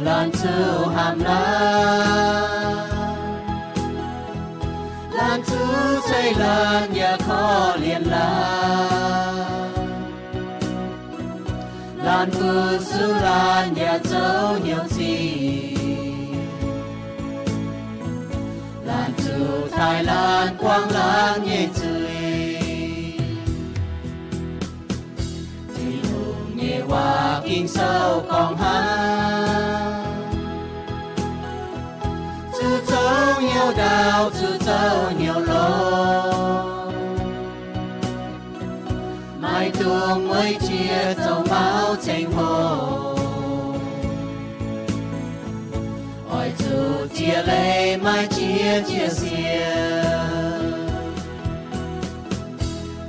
Laanh zuqc hnamv laanh, laanh zuqc ceix laanh yaac korv-lienh laanh. Laanh fu-sux laanh yaac zoux hnyouv zingh. Laanh zuqc taaih laanh buangv laanh nyei zuiz. Tin-Hungh nyei waac Ging-Sou gorngv hnangv, zuqc zoux hnyouv ndaauv, zuqc zoux hnyouv longx. Maiv dungx mueiz jiex zoux mauv ceng-hlo. Oix zuqc ziex leiz maaih jiex ziex siec.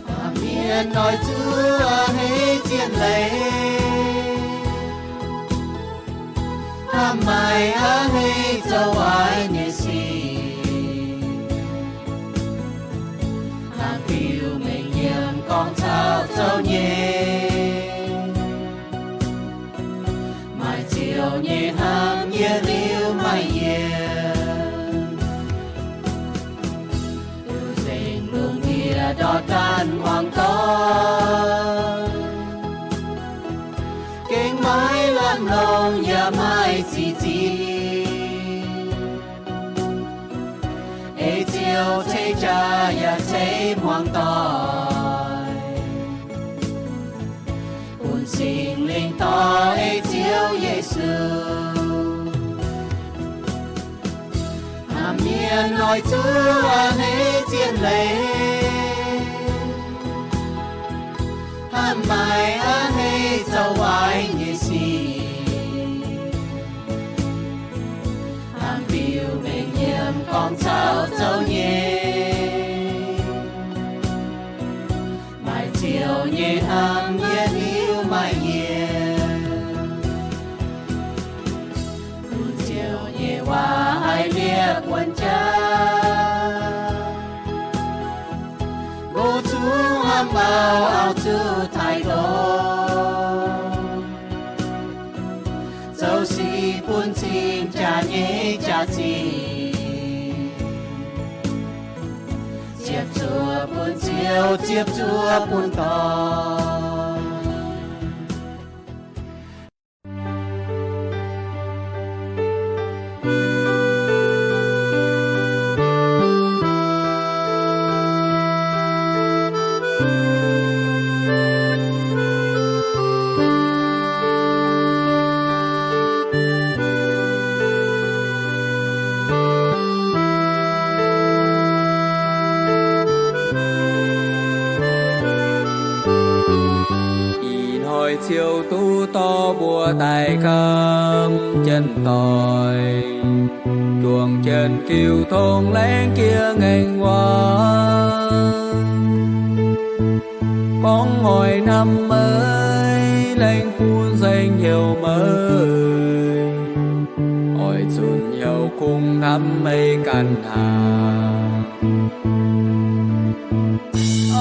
Hnamv mienh oix zuqc a'hneiv zien leiz. Hnamv maaic a'hneiv zoux waaic nyei sic. Hnamv biux mengh yiem gorngv caux zoux nyei. Maaih ziouc nyei hnamv yietc liuz maaih yienc. Nzengc lungh ndiev ndortv daanh muangx doic. Gengh maiv lamh longc yaac maaih ziqc zingh. Ei Ziouv ceix jaax yaac ceix hmuangx doic. Bun Singx Lingh dorh ei Ziouv Yesu. Hnamv mienh oix zuqc a'hneiv zien leiz. Hnamv maaic a'hneiv zoux waaic nyei sic. Hnamv biux mengh yiem gorngv caux zoux nyei. Maaih ziouc nyei hnamv yietc liuz maaih yienc. Bun ziouc nyei waac haih liepc wuonv jaax. Mbuo zungv hnamv auv, auv zuqc taaih nqox. Zoux sic bun cing-jaa nyei jaax-zinh. Ziepc zuoqv bun ziouv, ziepc zuoqv bun dorn. Ih hnoi Ziouv duqv dorh mbuo daaih kamv jienv doic, juangc jienv jiu tong laengz jiex ngaengc waac. Gorngv oix hnamv meih, laengz bun nzengc heuc meih, oix zunc heuc kungx hnamv meih ganh haic.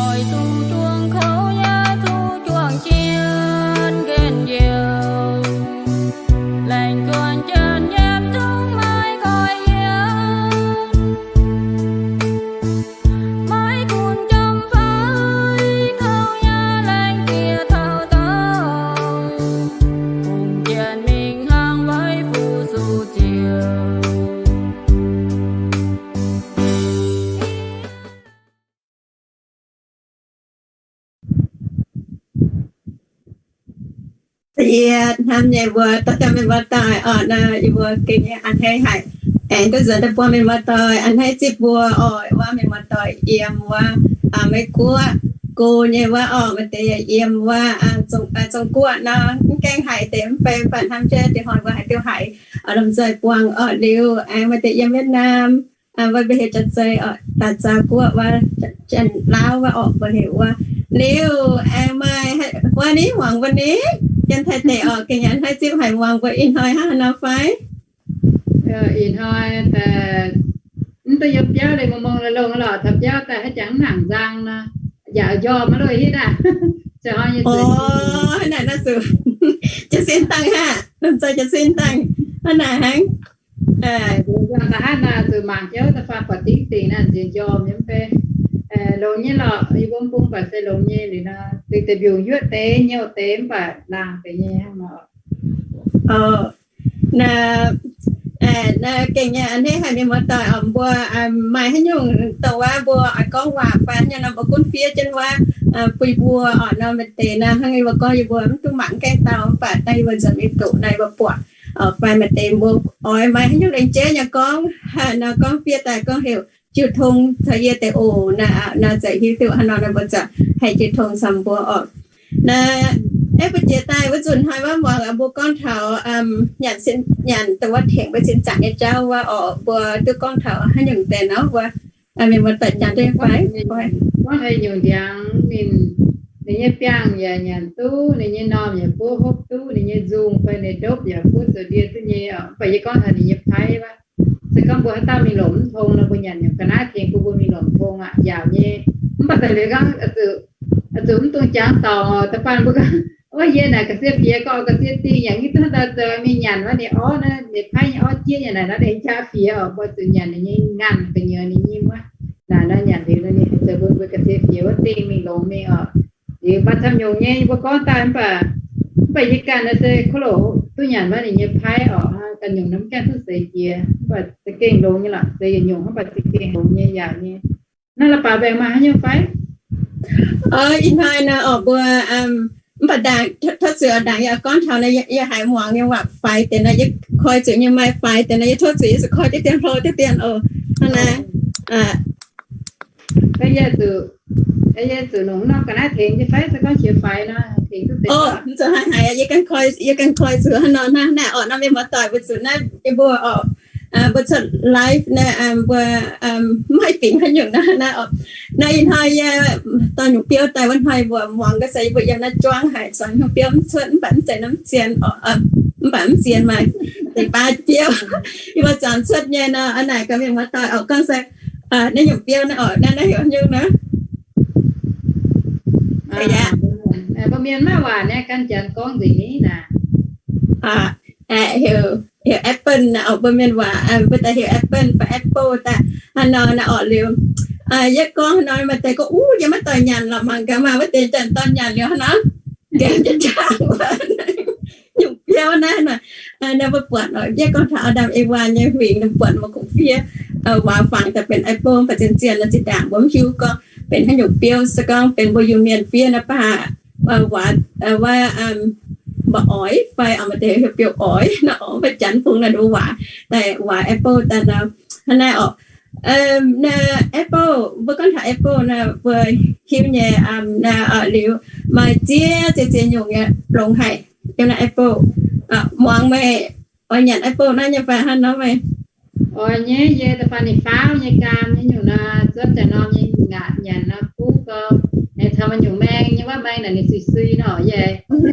Oix zuqc juangc kouv yaac zuqc juangc jienv njien-youh, laengz juonc jienv yiem zungv maiv goix yiem. Maiv gunv jomc fai kouv yaac laengz jiex taux dorngx, hungh jien mingh hnangv weic fu-sux Ziouv. Yie hnamv nyei mbuo dorh jienv mienh muoz-doic orqc, nor yie mbuo gengh nyei a'hneiv haic. Aengx duqv nzuonx daaih buangh mienh muoz-doic a'hneiv zipv mbuo orqc, wuov mienh muoz-doic yiem wuov Meiv Guoqv go nyei wuov orqc, maaih deix yaac yiem wuov Zong Guoqv nor, mv gaengh haiz deix mv bei, mv baac hnamv jienv deix hnoi mbuo haaix diuh haiz lomh nzoih buangh orqc. Liuz aengx maaih deix yiem Vietnam, wuov mbuo heuc Janx-Zei orqc, Daaih Zaux Guoqv wuov, Janx-Lauv wuov orqc, mbuo heuc wuov. Liuz aengx maaih wuov ni, muangx mbuo ni, Janx-Taiv deic orqc, gengh yaac a'hneiv zipv haic, muangx mbuo ih hnoi hnangv haaix nor fai? Ih hnoi mv duqv yiem biauv, liuz mungh mungh longx lorqc, taux biauv daaih haaix jangx mv nangc nzang nor, yaac njormh maiv lueic hitv aqv. Hnangv naaic nor zuqc jiez sin dangh aqv, lomh nzoih jiez sin dangh. Hnangv naaic hnangv. Nzunc nzangc da'haav naaic zuqc mangc jienv da'faanh buatc dingv dingc naaiv nziex njormh nyei mv bei. Longx nyei lorqc, yie mbuo mv bung baac se longx nyei liuz nor, dingc deix mbiungc yuoqv deix nyouh deix mv baac laangh deix nyei hnangv nor. Naaiv gengh nyei a'hneiv haic mienh muoz-doic oc, mbuo maaih haaix nyungc dongh wuov mbuo oix gorngv waac fai haaix nyungc nor mbuo gunv fiev jienv wuov bun mbuo oc. Nor maaih deix naaiv hnangv yie mbuo gorngv yie mbuo mv duqv mangc gaengh dau mv baac dangh yie mbuo nzuonx mingh doqc naaiv yie mbuo buatc oc, fai maaih deix mbuo oix maaih haaix nyungc lengc jeiv nyei gorngv, nor gorngv fiev daaih gorngv heuc jiu tong caux yie deix oc. Naaiv nor ziouc hiuv duqv hnangv nor nor mbuo ziouc haih jiu tong caux mbuo oc. Naaiv, aeqv, mbuo jiex daaih wuov nzunc hnoi wuov muangx mbuo gorngv taux nyanc, nyanc dongh wuov tengx mbuo sin zaangc nyei jauv wuov oc, mbuo duqv gorngv taux haaix nyungc deix nor wuov, mienh muoz-doic jangx duqv nyei fai? Gorngv haaix nyungc ndiangx ninh, ninh nyei biangh yaac nyanc duqv, ninh nyei normh yaac buov hopv duqv, ninh nyei nzung fai ninh ndopv yaac buov zoux ndie duqv nyei oc. Mv baac yie gorngv taux ninh nyei paaiv wuov, se gorngv mbuo haaix dauh mingh lomc mv tong nor, mbuo nyanc nyungc ga'naaiv tengx bun mbuo mingh lomc tong aqv, yaac nyei. Mv baac daaih liuz gorngv zuqc mv dungx jangx dorngc oc. Da'faanh mbuo gorngv, ov, yie naaic ga'sie fiex gorngv ga'sie dingh yaac mv duqv haaix dauh zoux mingh nyanc wuov ninh orv naaiv, ninh paaiv nyei orv jieqv nyei naaic naaiv deix jaav fiex oc, mbuo zuqc nyanc ninh nyei nganh gu'nyuoz ninh nyei wuov. Naaic nor nyanc liuz nor ninh zoux bun mbuo ga'sie fiex wuov dingh mingh longx mingh oc. Liuz maaih camv nyungc nyei yie mbuo gorngv daaih mv baac, mv baac yie ganh naaiv se ko loc duqv nyanc wuov ninh nyei paaiv oc. Ganh nyungc nor mv gaengh duqv seix jiex, mv baac za'gengh longx nyei lorqc. Seix yietc nyungc hnangv, mv baac za'gengh longx nyei yaac nyei. Naaiv la'baaix mbaengx maaih haaix nyungc fai? Ih hnoi naaic oc mbuo, mv baac ndaangc tov zuiz ndaangc yie gorngv taux naaiv yie haiz muangx nyei waac faix deix naaiv, yie koi zuqc nyei maaih faix deix naaiv, yie tov zuiz yie zuqc koi diqv dien hlo diqv dien oc. Hnangv naaiv, yie zuqc, yie zuqc nongc norm ga'naaiv tengx nyei fai se gorngv qiex faix nor, tengx duqv deix. Oc, mv zuqc haiz haiz, yie ganh koi, yie ganh koi zuqc hnangv nor hnangv naaiv oc. Nor mienh muoz-doic mbuo zuqc naaiv yie mbuo oc, mbuo cuotv live naaiv, mbuo mv haih fingx haaix nyungc naaiv naaiv oc. Naaiv ih hnoi yie dorh nyungc biouv daaih wuov hnoi mbuo muangx ga'sie yie mbuo yiem naaiv juangv haic, zuangx nyungc biouv mv cuotv, mv baac mv zeiz norm zien oc, mv baac mv zien maaih deix baav biouv. Yie mbuo zuangx cuotv nyei nor, a'naaic gaax mienh muoz-doic oc, gorngv se naaiv nyungc biouv naaiv oc, naaiv naaiv heuc haaix nyungc naaiv? Mbuo mienh maiv waac naaiv gan janx gorngv nzengc ni naaic. Heuc, heuc apple naaic oc, mbuo mienh waac mbuo daaih heuc apple fai apple daaih. Hnangv nor naaiv orqc liuz, yie gorngv hnangv nor maaih deix gorngv, uv, yie maiv doic nyanc lorqc, mangc gaax maaih wuov deix janx-dorn nyanc liuz hnangv nor, nqaengx jienv jangx wuov nyungc biouv naaiv nor. Naaiv mbuo buatc oc, yie gorngv taux Aa^ndam Ewaa nyei huingx, ninh buatc maaih kungx fiev waac fangx daaih benx apple, mv baac zien-zien nor zinh ndaangc mbuo mv hiuv gorngv benx haaix nyungc biouv. Se gorngv benx mbuo Iu-Mienh fiev naaiv baac waac, waac mba'oix fai maaih deix heuc biouv-oix nor, mbuo Janx fungx naaiv waac daaih, waac apple daaih nor. Hnangv naaiv oc. Naaiv apple, mbuo gorngv taux apple nor mbuo hiuv nyei, naaiv liuz maaih ziex, ziex, ziex nyungc nyei longx haic yiem naaiv apple. Muangx meih oix nyanc apple naaiv nyei fai hnangv nor meih? Oix nyei, yie da'faanh ninh faauv nyei gaam nyei nyungc nor, zuotv daaih norm nyei ngaatc nyanc nor kuv gau. Aengx caux maaih nyungc maeng nyei wuov, maeng naaic ninh sui-sui nor, yie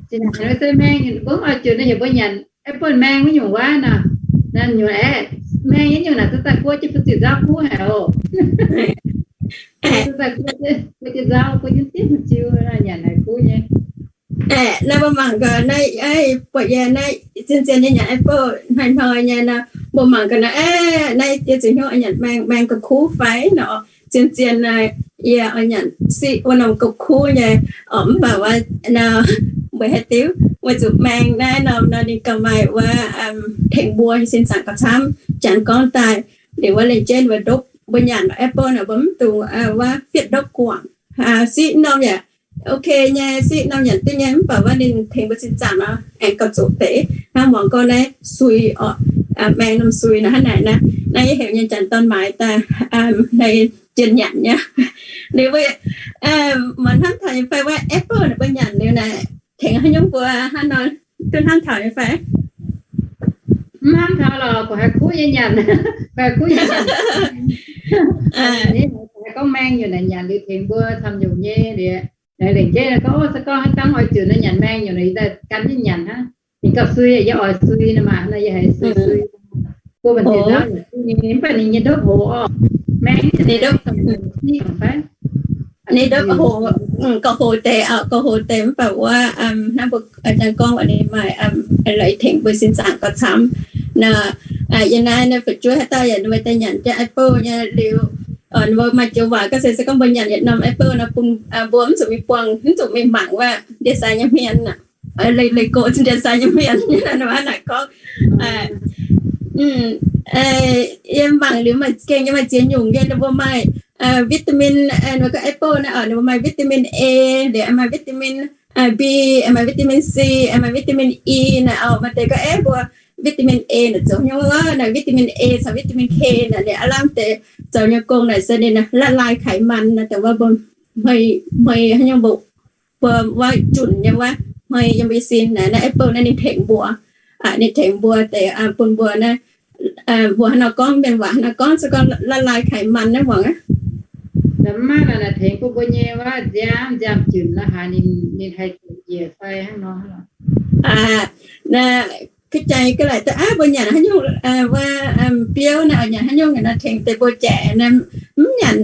zinh haic se maeng nyungc mbuo mv oix junc nor heuc mbuo nyanc apple maeng wuov nyungc wuov nor. Naaiv nyungc aeqv, maeng nyei nyungc naaic duqv daaih guoqv jienv fu'juv nzauv kuv haic oc. Duqv daaih guoqv jienv nzauv, guoqv jienv diuv fu'juv nyanc haic kuv nyei. Aeqv, naaiv mbuo mangc gaax naaiv, buatc yie naaiv zien-zien nyei nyanc apple hnoi-hnoi nyei nor, mbuo mangc gaax naaiv, aeqv, naaiv yie ziouc hnyouv nyanc maeng, maeng gauh kuv fai nor. Zien-zien naaiv yie oix nyanc siqv wuov norm gauh kuv nyei oc. Mv baac wuov nor, mbuo haaix diuc weic zuqc maeng naaiv norm nor ninh gauh maaih wuov tengx mbuo nyei sin zaangc gauh camv. Janx gorngv daaih liuz wuov lengc jeiv mbuo ndopv, mbuo nyanc apple naaic mbuo mv dungx wuov fietv ndopv guangc. Siqv norm yaac ok nyei, siqv norm nyanc duqv nyei, mv baac wuov ninh tengx mbuo sin zaangc nor aengx gauh zoqc deix. Hnangv muangx gorngv naaiv sui oc, maeng norm sui nor hnangv naaic naaiv, naaiv yie heuc nyei janx-dorn maaiz daaih, naaiv jien nyanc nyei. Liuz mbuo muonz hnamv taux nyei fai wuov apple naaic mbuo nyanc liuz naaic tengx haaix nyungc mbuo hnangv nor duqv hnamv taux nyei fai? Mv hnamv taux lorqc, guangc haiz kuv nyei nyanc, guangc haiz kuv nyei nyanc. Gorngv maeng nyungc naaic nyanc liuz tengx mbuo camv nyungc nyei liuz, naaiv lengc jeiv gorngv, se gorngv haaix dangh oix junc nor nyanc maeng nyungc naaic daaih gan jienv nyanc hnangv. Ninh gauh sui, yie oix sui nor maah, nor yie haiz sui sui. Buo banh zeic nzauv nyei, mv baac ninh nyei ndopv hoz orqc. Maeng ninh ndopv, ninh ndopv hoz, gauh hoz deix, gauh hoz deix mv baac wuov hnangv mbuo a'jang gorngv wuov ninh maaih leiz tengx mbuo sin zaangc gauh camv. Nor, yiem naaiv fu'jueiv haaix dauh yaac ninh mbuo daaih nyanc jienv apple nyei liuz, ninh mbuo maaih joux waac gorngv se, se gorngv mbuo nyanc yietc norm apple nor bun mbuo mv zuqc mingh buangh, mv zuqc mingh mangc wuov ndie-sai nyei hmien aqv, leih gox ndie-sai nyei hmien, naaiv gorngv. Yie mangc liuz maaih gengh nyei, maaih ziex nyungc nyei, ninh mbuo maaih vitamin, ninh mbuo gorngv apple naaiv oc, ninh mbuo maaih vitamin A, liuz maaih vitamin B, maaih vitamin C, maaih vitamin E naaic oc. Maaih deix gorngv aeqv, mbuo vitamin A naaic zoux nyungc wuov, naaic vitamin A caux vitamin K naaic ninh aav lamh deix zoux nyei gong naaic se ninh ละลายไขมัน naaic, dongh wuov mbuo hmei, hmei haaix nyungc mbuo, mbuo wuov junc nyei wuov hmei yiem mbuo sin naaic, naaiv apple naaiv ninh tengx mbuo, ninh tengx mbuo deix bun mbuo naaiv, mbuo haaix nor gorngv, mienh waac haaix nor gorngv, se gorngv ละลายไขมัน naaiv muangx aqv. Mv maaih naaic tengx bun mbuo nyei wuov nziaamv, nziaamv junc la'haaix ninh, ninh haih zuqc njiec fai hnangv nor. Naaiv kuv jangx ga'laaic daaih aqv, mbuo nyanc haaix nyungc wuov biouv naaiv, nyanc haaix nyungc naaiv tengx deix mbuo jaaix naaiv, mv nyanc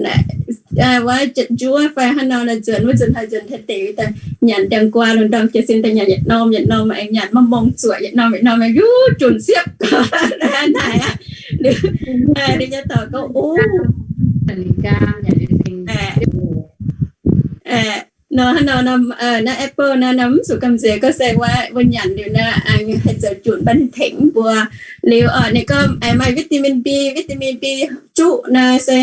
wuov njuov fai hnangv nor naaiv, nzuonx wuov nzuonx haaix nzuonx taux deix daaih nyanc ndiangx-guaa lungh ndorm jiez sin daaih nyanc yietc norm yietc norm, aengx nyanc maiv mong zuoqc yietc norm yietc norm, yuv junc siepv naaic aqv. Ninh nyei dorc gorngv, o, nor hnangv nor naaiv apple naaiv, naaiv mv zuqc gamh nziex gorngv se wuov mbuo nyanc liuz naaiv haih zoux junc, mv baac ninh tengx mbuo liuz oc. Ninh gorngv aengx maaih vitamin B, vitamin B juqv naaiv se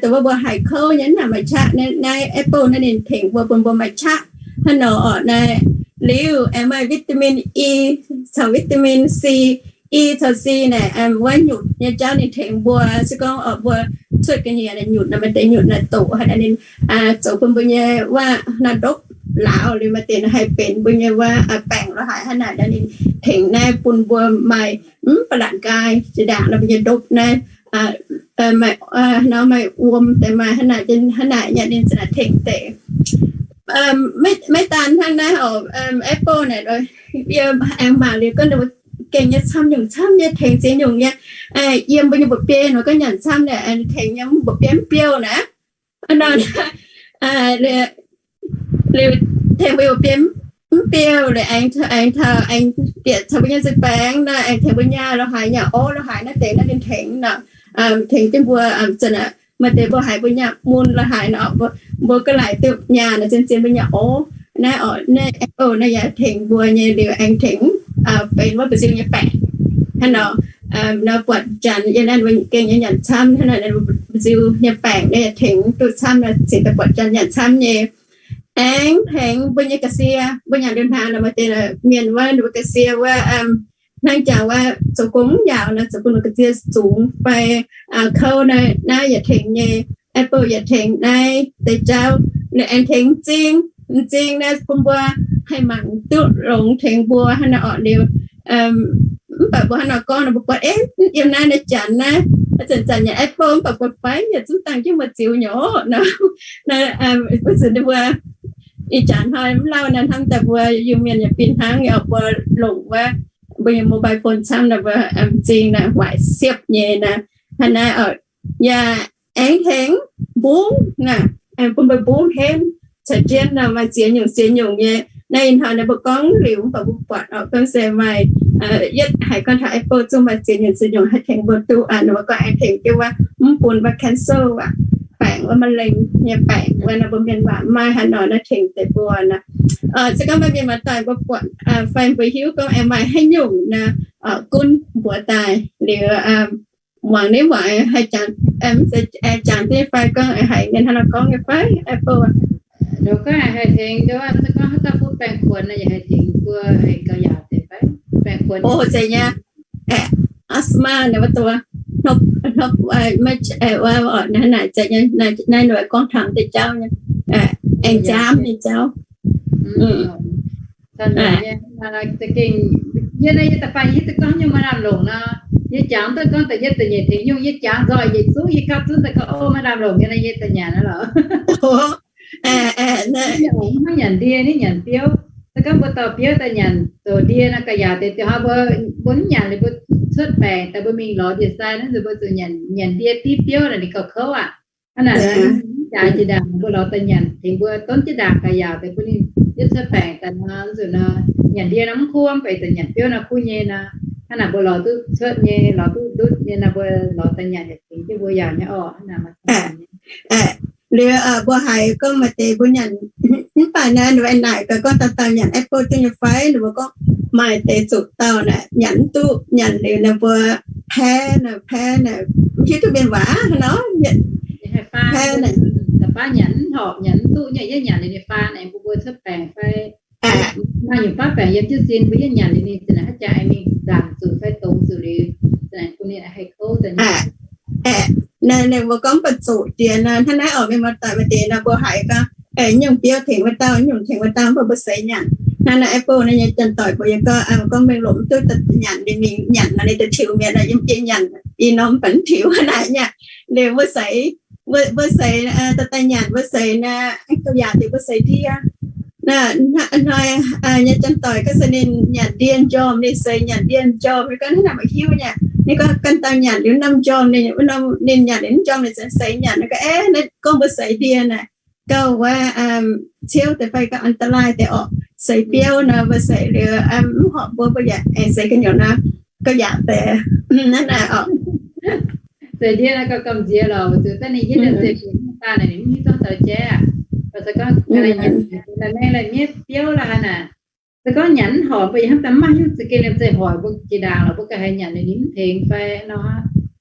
dongh wuov mbuo haiz kouv nyei mv nangc maaih qaqv, naaiv apple naaiv ninh tengx mbuo bun mbuo maaih qaqv hnangv nor oc. Naaiv liuz aengx maaih vitamin E caux vitamin C, E caux C naaic wuov nyutc nyei jauv ninh tengx mbuo. Se gorngv oc mbuo cuotv ga'nyiec naaic nyutc naaic, maaih deix nyutc naaic doqc haaix naaic ninh zoux bun mbuo nyei wuov naaiv ndopv lauz liuz maaih deix naaic haih benx mbuo nyei wuov baengc la'haaix hnangv naaic, ninh tengx naaiv bun mbuo maaih mv ba'laqc nqaai jiex ndaangc nor mbuo nyei ndopv naaiv nor maaih wuom deix maaih hnangv naaic, hnangv naaic nyei ninh za'naaic tengx deix. Maiv daan hnangv naaiv oc, apple naaic yie aengx mangc liuz gorngv ninh mbuo gengh nyei camv nyungc camv nyei, tengx ziex nyungc nyei. Yiem mbuo nyei mba'biei nor gorngv nyanc camv naaic tengx nyei mba'biei mv biouv naaic. Nor liuz tengx mbuo mba'biei mv biouv liuz aengx, aengx taux aengx bieqc taux mbuo nyei nza'baengx naaic, aengx tengx mbuo nyaah la'haaix, nyaah orv la'haaix naaiv deix naaiv ninh tengx nor, tengx jienv mbuo za'naaic. Maaih deix mbuo haiz mbuo nyaah mun la'haaix nor, mbuo ga'laaic duqv nyaah naaic zien zien mbuo nyaah orv. Naaiv oc, naaiv apple naaiv yaac tengx mbuo nyei liuz aengx tengx benx wuov mba'nziu nyei baengc hnangv nor. Nor buatc janx yiem naaiv mbuo gengh nyei nyanc camv hnangv naaic, mba'nziu nyei baengc naaiv yaac tengx duqv camv nor, cingx daaih buatc janx nyanc camv nyei. Aengx tengx mbuo nyei ga'sie, mbuo nyanc liuz hnaangx nor maaih deix mienh wuov ninh mbuo ga'sie wuov hnangv jangx wuov zoux gong mv yaauc nor, zoux bun ninh ga'sie zungx fai kouv naaiv, naaiv yaac tengx nyei. Apple yaac tengx naaiv deix jauv. Ninh aengx tengx m'zing, m'zing naaiv bun mbuo haih mangc duqv longx, tengx mbuo hnangv naaiv orqc liuz. Mv baac mbuo hnangv nor gorngv nor mbuo buatc, eh, yiem naaiv naaiv janx naaiv, zanc-zanc nyanc apple mv baac buatc faix yaac zungv dangh jienv mbu'ziex nyei oc. Naaiv, wuov zanc ninh mbuo ih jaax hnoi mv lauh naaiv hnamv daaih mbuo Iu-Mienh yaac fih hnangv nyei oc, mbuo longc wuov mbuo nyei mobile phone camv nor mbuo m'zing naaiv waaic siepv nyei naaiv. Hnangv naaiv oc, yaac aengx tengx mbungv naaiv, aengx bun mbuo mbungv henv caux jienv nor maaih ziex nyungc ziex nyungc nyei. Naaiv ih hnoi naaiv mbuo gorngv liuz mv baac mbuo buatc oc, gorngv se maaih yietv haiz gorngv taux apple zungv maaih ziex nyungc ziex nyungc haih tengx mbuo duqv. Ninh mbuo gorngv aengx tengx jienv wuov mv bun wuov cancer aac, baengc wuov มะเร็ง nyei baengc wuov nor mbuo mienh waac maaih haaix nor naaiv tengx deix mbuo nor. Se gorngv maaih mienh maaih daaih mbuo buatc fai mbuo hiuv gorngv aengx maaih haaix nyungc nor, gunv mbuox daaih liuz muangx ninh muangx haih jangx, mv zeiz jangx duqv nyei fai gorngv haiz mienh hnangv nor gorngv nyei fai apple. Nor gorngv haih tengx nduov se gorngv haaix dauh bun baengh kuonx nor yaac haih tengx mbuo haih gauh yaauc deix fai? Baengh kuonx o zeiz nyei, asthma naaiv wuov doz, hnopv, hnopv, maiv, naaiv naaic zeiz nyei, naaiv ninh gorngv taux deix jauv nyei, aengx nziaamv nyei jauv. Yie naaiv yie da'faanh yie duqv gorngv nyei maaih lamh longc nor, yie jangx duqv gorngv da'yietv da'nyeic tengx nyungc, yie jangx nzoih yietc zungv yie gapv zunv daaih gorngv o maaih lamh longc nyei nor yie da'nyanc aqv lorqc. Hnangv nyanc ndie, ninh nyanc biouv. Se gorngv mbuo dorh biouv daaih nyanc zoux ndie nor, ga'yaauc deix diuh hnoi mbuo, mbuo mv nyanc liuz mbuo cuotv baengc daaih mbuo mingh lorz ndie-sai naaiv nzunc mbuo zuqc nyanc, nyanc ndie div biouv naaic ninh gauh kouv aqv. Hnangv naaic, jaaix jiex ndaangc mbuo lorz daaih nyanc tengx mbuo donv jienv ndaangc ga'yaauc deix bun ninh yietv cuotv baengc daaih nor, nzunc nor nyanc ndie nor mv kuv, mv baac daaih nyanc biouv nor kuv nyei nor. Hnangv naaic mbuo lorz duqv cuotv nyei, lorz duqv ndutv nyei naaic, mbuo lorz daaih nyanc yaac tengx jienv mbuo yaac nyei orqc. Hnangv naaic maaih liuz mbuo haiz gorngv maaih deix mbuo nyanc, mv baac naaic, naaic gaax gorngv dauh dauh nyanc apple duqv nyei fai, ninh mbuo gorngv maaih deix zuqc dauh naaic nyanc mv duqv, nyanc liuz naaic mbuo pain naaic, pain naaic, mv hiuv duqv mienh waac nor, pain naaic. Baav nyanc mv horpc, nyanc mv duqv nyei, yie nyanc liuz ninh faan naaic, mbuo mbuo cuotv baengc fai maaih nyungc baav baengc yiem jienv sin, mbuo yie nyanc liuz ninh za'naaic haaix jaax aengx mingh nzanc zuqc fai dongz zuqc liuz, za'naaic bun ninh haih kouv daaih. Naaiv ninh mbuo gorngv ba'zuqc diex nor, hnangv naaiv orqc, mienh muoz-doic maaih deix nor mbuo haiz gorngv, nyungc biouv tengx wuov dauh, nyungc tengx wuov dauh, mv baac mbuo seix nyanc. Hnangv naaiv apple naaiv nyei janx-doic mbuo yie gorngv, gorngv mingh lomc duqv nyanc, ninh mingh nyanc nor ninh daaih tiux mi'aqv nor, yiem jiex nyanc i norm baac mv tiux hnangv naaic nyei. Liuz mbuo seix, mbuo seix daaih daaih nyanc, mbuo seix naaiv gauh yaac deix mbuo seix ndie. Hnoi nyei janx-doic gorngv se ninh nyanc ndie njormh, ninh seix nyanc ndie njormh, ninh gorngv hnangv naaic maiv hiuv nyei. Ninh gorngv ganh dauh nyanc liuz norm njormh, ninh, ninh nyanc liuz norm njormh ninh seix nyanc. Ninh gorngv, aeqv, naaiv gorngv mbuo seix ndie naaic gauh wuov ciouv deix fai gauh อันตราย deix orqc. Seix biouv nor mbuo seix liuz mv horpc mbuo, mbuo yaac aengx seix ga'nyuoz nor gauh yaac deix hnangv naaic orqc. Seix ndie naaiv gauh gamh nziex lorqc, weic zuqc daaih ninh yietv liemh zeih fingx daaih naaic ninh mv hiuv duqv zoux jaiv aqv. Mbuo se gorngv ga'naaiv nyanc mengh la'miev biouv la'haaix naaic, se gorngv nyanc mv horpc mbuo yaac hnamv daaih mv maaih hiuv za'gengh liemh zeih hoic mbuo jiex ndaangc lorqc, mbuo ga'haaix nyanc liuz ninh mv tengx fai nor,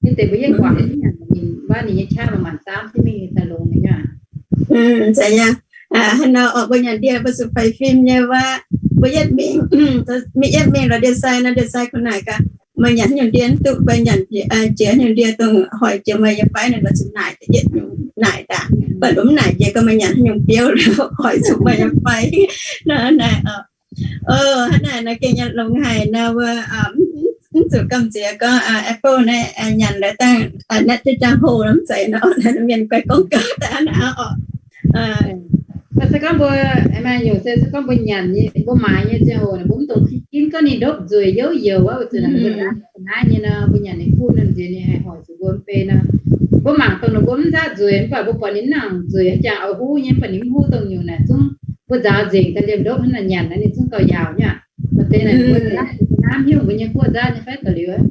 yie deix mbuo yietv guangc mv nyanc ninh, mv baac ninh nyei qaqv maaih maanc zaamv jienv mingh daaih longx nyei aqv. Hnangv nor orqc, mbuo nyanc ndie mbuo zuqc faix fim nyei wuov, mbuo yietv mingh, mingh yietv mingh lorz ndie-sai nor, ndie-sai kuv naaic gaax, meih nyanc haaix nyungc ndie mv duqv, meih nyanc jiex haaix nyungc ndie dongh hoic jiex meih nyei fai, ninh mbuo zuqc naaic yietv nyungc naaic daaih, baac mv naaic jiex gorngv meih nyanc haaix nyungc biouv hoic zuqc meih nyei fai. Nor naaic, hnangv naaic nor gengh nyei longx haic nor, mbuo mv zuqc gamh nziex gorngv apple naaiv nyanc la'dangh natv jienv jangx-hoh nor mv zeiz nor, mienh guai gorngv gauh daaih hnangv naaic orqc. Mv baac se gorngv mbuo maaih nyungc se, se gorngv mbuo nyanc nyei, mbuo maaiz nyei ziangh hoc naaic, mbuo mv dungx ginv gorngv ninh ndopv nzueic youv youz aqv, weic zuqc naaic mbuo naaiv nyei nor, mbuo nyanc ninh kuv nor nziex ninh haih hoic zuqc mbuo mv bei nor. Mbuo mangc dongh ninh mbuo mv nzaatv nzueic, mv baac mbuo buatc ninh mv nangc nzueic haaix jangx, oix huv nyei, mv baac ninh mv huv dongh nyungc naaic zungv mbuo nzaaux nzengc daaih liemh ndopv hnangv naaic nyanc naaiv ninh zungv gauh yaauc nyei aqv. Maaih deix naaic mbuo nzaatv, mbuo hnamv hiuv mbuo nyei guoqv nzaatv nyei fai da'liuz.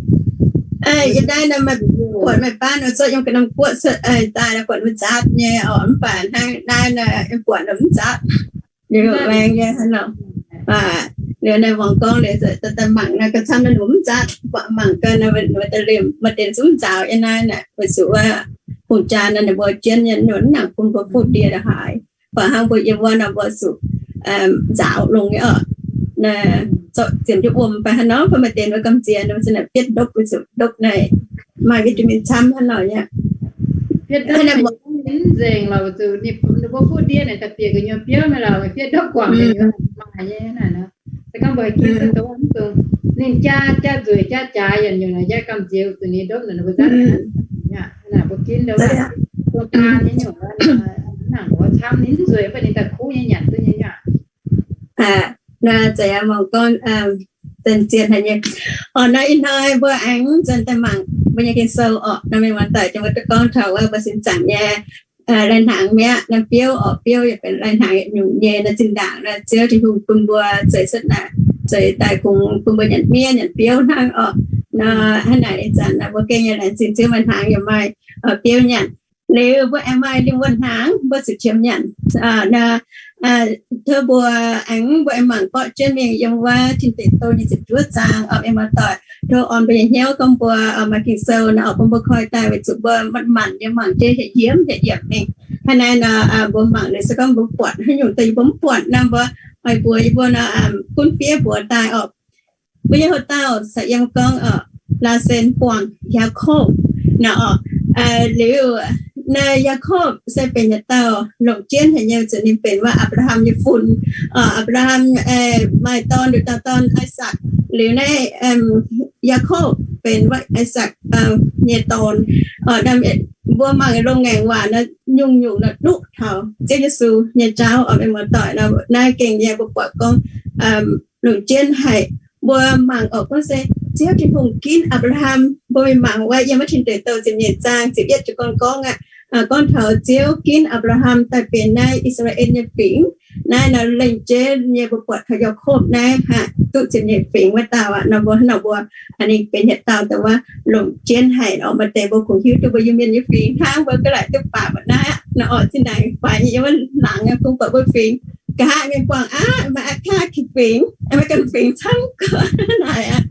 Yie naaiv nor maaih buatc maaih baav nor zorqv yiem ga'norm guoqv cuotv daaih nor buatc mbuo nzaatv nyei orqc, mv baac hnangv naaiv nor buatc nor mv nzaatv. Liuz maengx nyei hnangv nor. Liuz naaiv muangx gorngv liuz daaih mangc naaiv ga'camv naaiv ninh mbuo mv nzaatv, mangc gaax naaiv ninh mbuo daaih liemh maaih deix zungv nzaaux yiem naaiv naaic, weic zuqc wuov hungh jaa naaiv ninh mbuo jienv nyei, ninh mbuo mv nangc bun mbuo fuqv ndie haaix. Baac hnangv mbuo yiem wuov nor mbuo zuqc nzaaux longx nyei orqc. Zorqv ziemx jienv wuom fai hnangv nor, fai maaih deix mbuo gamh nziex ninh mbuo za'naaic bietv ndopv, weic zuqc ndopv naaic maaih vitamin camv hnangv nor nyei. Bietv ndopv ninh mv nzengc lorqc, weic zuqc ninh mbuo fuqv ndie naaic daaih bieqc gu'nyuoz biouv mingh lorqc, bietv ndopv guangc gu'nyuoz maaih nyei naaic nor. Se gorngv mbuo haih ginv duqv dongh mv dungx ninh jaa, jaa nzueic jaa jaaix yaac nyungc naaic jaa gamh nziex, weic zuqc ninh ndopv naaic ninh mbuo nzaatv aqv. Naaic mbuo ginv dongh baan nyei nyungc, mv nangc mbuox camv ninh mv nzueic, mv baac ninh daaih kuv nyei nyanc duqv nyei aqv. Naaiv za'gengh mangc gorngv zien-zien haic nyei. Orqc, naaiv ih hnoi mbuo aengx nzuonx daaih mangc mbuo nyei Ging-Sou orqc. Naaiv mienh muoz-doic, jangx mbuo duqv gorngv taux wuov mbuo sin zaangc nyei lai-hnaangx mi'aqv. Naaiv biouv orqc, biouv yaac benx lai-hnaangx nyungc nyei. Naaiv zinh ndaangc naaiv Ziouv Tin-Hungh bun mbuo zeix cuotv naaic, zeix daaih kungx bun mbuo nyanc miev nyanc biouv hnangv orqc. Nor hnangv naaic ih zanc naaiv mbuo gengh nyei laengz zingh Ziouv, maaih hnaangx yaac maaih biouv nyanc. Liuz mbuo aengx maaih lingh wuonh hnaangx mbuo zuqc qiemx nyanc. Tov mbuo aengx, mbuo aengx mangc borqv jienv mingh yiem wuov Tin Deic Douh nyei ziepc juov zaang orqc, mienh muoz-doic. Tov orn mbuo nyei hnyouv gorngv mbuo maaih Ging-Sou nor orqc, bun mbuo koi daaih, weic zuqc mbuo manc-manc nyei mangc jienv yietc yiemc yietc yiemc mingh. Hnangv naaiv nor mbuo mangc liuz se gorngv mbuo buatc haaix nyungc daaih yie mbuo mv buatc nor, mbuo oix mbuox yie mbuo nor, gunv fiev mbuox daaih orqc. Mbuo nyei houx-dauh caux yiem gorngv orqc, Laasen Buangh, Yaakopv nor orqc. Liuz naaiv Yaakopv se benx yietc dauh longc jienv haic nyei, zuqc ninh benx wuov Apc^laa^ham nyei fun. Apc^laa^ham maaih dorn, nduqc dauh dorn, Isaac. Liuz naaiv Yaakopv benx wuov Isaac nyei dorn. Mbuo mangc loz-ngaengc waac nor, nyungc-nyungc nor duqv taux Ziouv Yesu nyei jauv orqc, mienh muoz-doic. Naaiv gengh nyei mbuo buatc gorngv longc jienv haic. Mbuo mangc orqc, gorngv se Ziouv Tin-Hungh ginv Apc^laa^ham. Mbuo mingh mangc wuov yiem wuov Tin Deic Douh ziepc nyeic zaang ziepc yietv jiez gorn gorngv aqv. gorngv taux Ziouv ginv Apc^laa^ham daaih benx naaiv I^saa^laa^en nyei fingx. Naaiv nor lengh jeiv nyei mbuo buatc taux Yaakopv naaiv haih duqv ziepc nyeic fingx wuov dauh aqv. Nor mbuo hnangv nor mbuo ninh benx yietc dauh dongh wuov longc jienv haic oc. Maaih deix mbuo kungx hiuv duqv mbuo Iu-Mienh nyei fingx hnangv, mbuo ga'laaic duqv baac mbuo naaiv nor oc, zinh ndaangc faix nyei wuov laangz kungx buatc mbuo fingx. Nqa'haav mienh buangh aqv, maaih aqv kaa fingx, maaih ganh fingx camv gorx naaic aqv.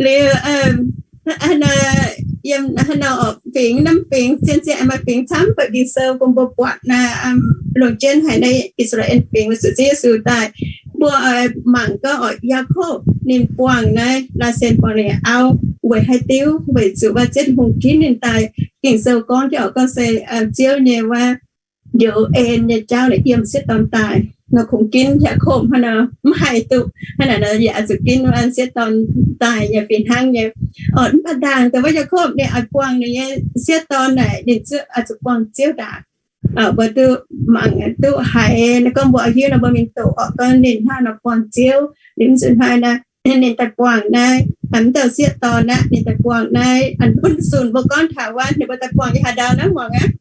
Liuz, yiem haaix nor oc, fingx, norm fingx zien zien maaih fingx camv, baac Ging-Sou bun mbuo buatc naaiv longc jienv haic naaiv I^saa^laa^en fingx weic zuqc Ziouv Yesu daaih. Mbuo oix mangc gorngv oc, Yaakopv ninh buangh naaiv laasen buangh ninh auv weic haaix diuc? Weic zuqc wuov Ziouv Tin-Hungh ginv ninh daaih. Ging-Sou gorngv jienv oc, gorngv se Ziouv nyei wuov njoux en nyei jauv naaic yiem sieqv dorn daaih. Nor kungx ginv Yaakopv hnangv nor mv haih duqv, hnangv naaic nor yaac oix zuqc ginv wuov sieqv dorn daaih nyei fih hnangv nyei. Oc, mv baac ndaangc dongh wuov Yaakopv ninh oix buangh ninh nyei sieqv dorn naaic, ninh oix zuqc buangh Ziouv ndaangc. Mbuo duqv mangc duqv haiz, gorngv mbuo hiuv nor mbuo mingh doqc oc, gorngv ninh hnangv nor buangh Ziouv. Liuz nzunc hnoi naaiv ninh daaih buangh naaiv, mv dauh sieqv dorn aqv, ninh daaih buangh naaiv, bun zunc mbuo gorngv taux wuov ninh mbuo daaih buangh nyei haaix ndau naaiv muangx aqv.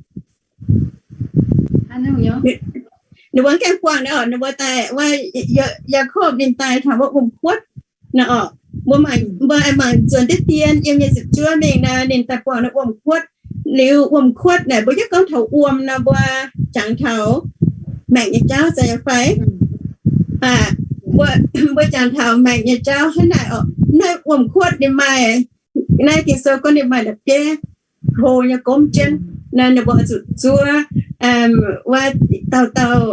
Ninh mbuo gaengh buangh naaiv oc, ninh mbuo daaih wuov, Yaakopv ninh daaih taux wuov wuom-kuotv. Naaiv oc, mbuo mangc, mbuo mangc nzuonx diqv dien yiem nyei ziepc juov mingh naaiv, ninh daaih buangh naaiv wuom-kuotv. Liuz wuom-kuotv naaic mbuo yaac gorngv taux wuom nor, mbuo jangx taux maengc nyei jauv zeiz fai? Mbuo jangx taux maengc nyei jauv hnangv naaic oc. Naaiv wuom-kuotv ninh maaih, naaiv Ging-Sou gorngv ninh maaih la'bieiv hlo nyei gomv jienv. Naaiv ninh mbuo oix zuqc zuov wuov dauh dauh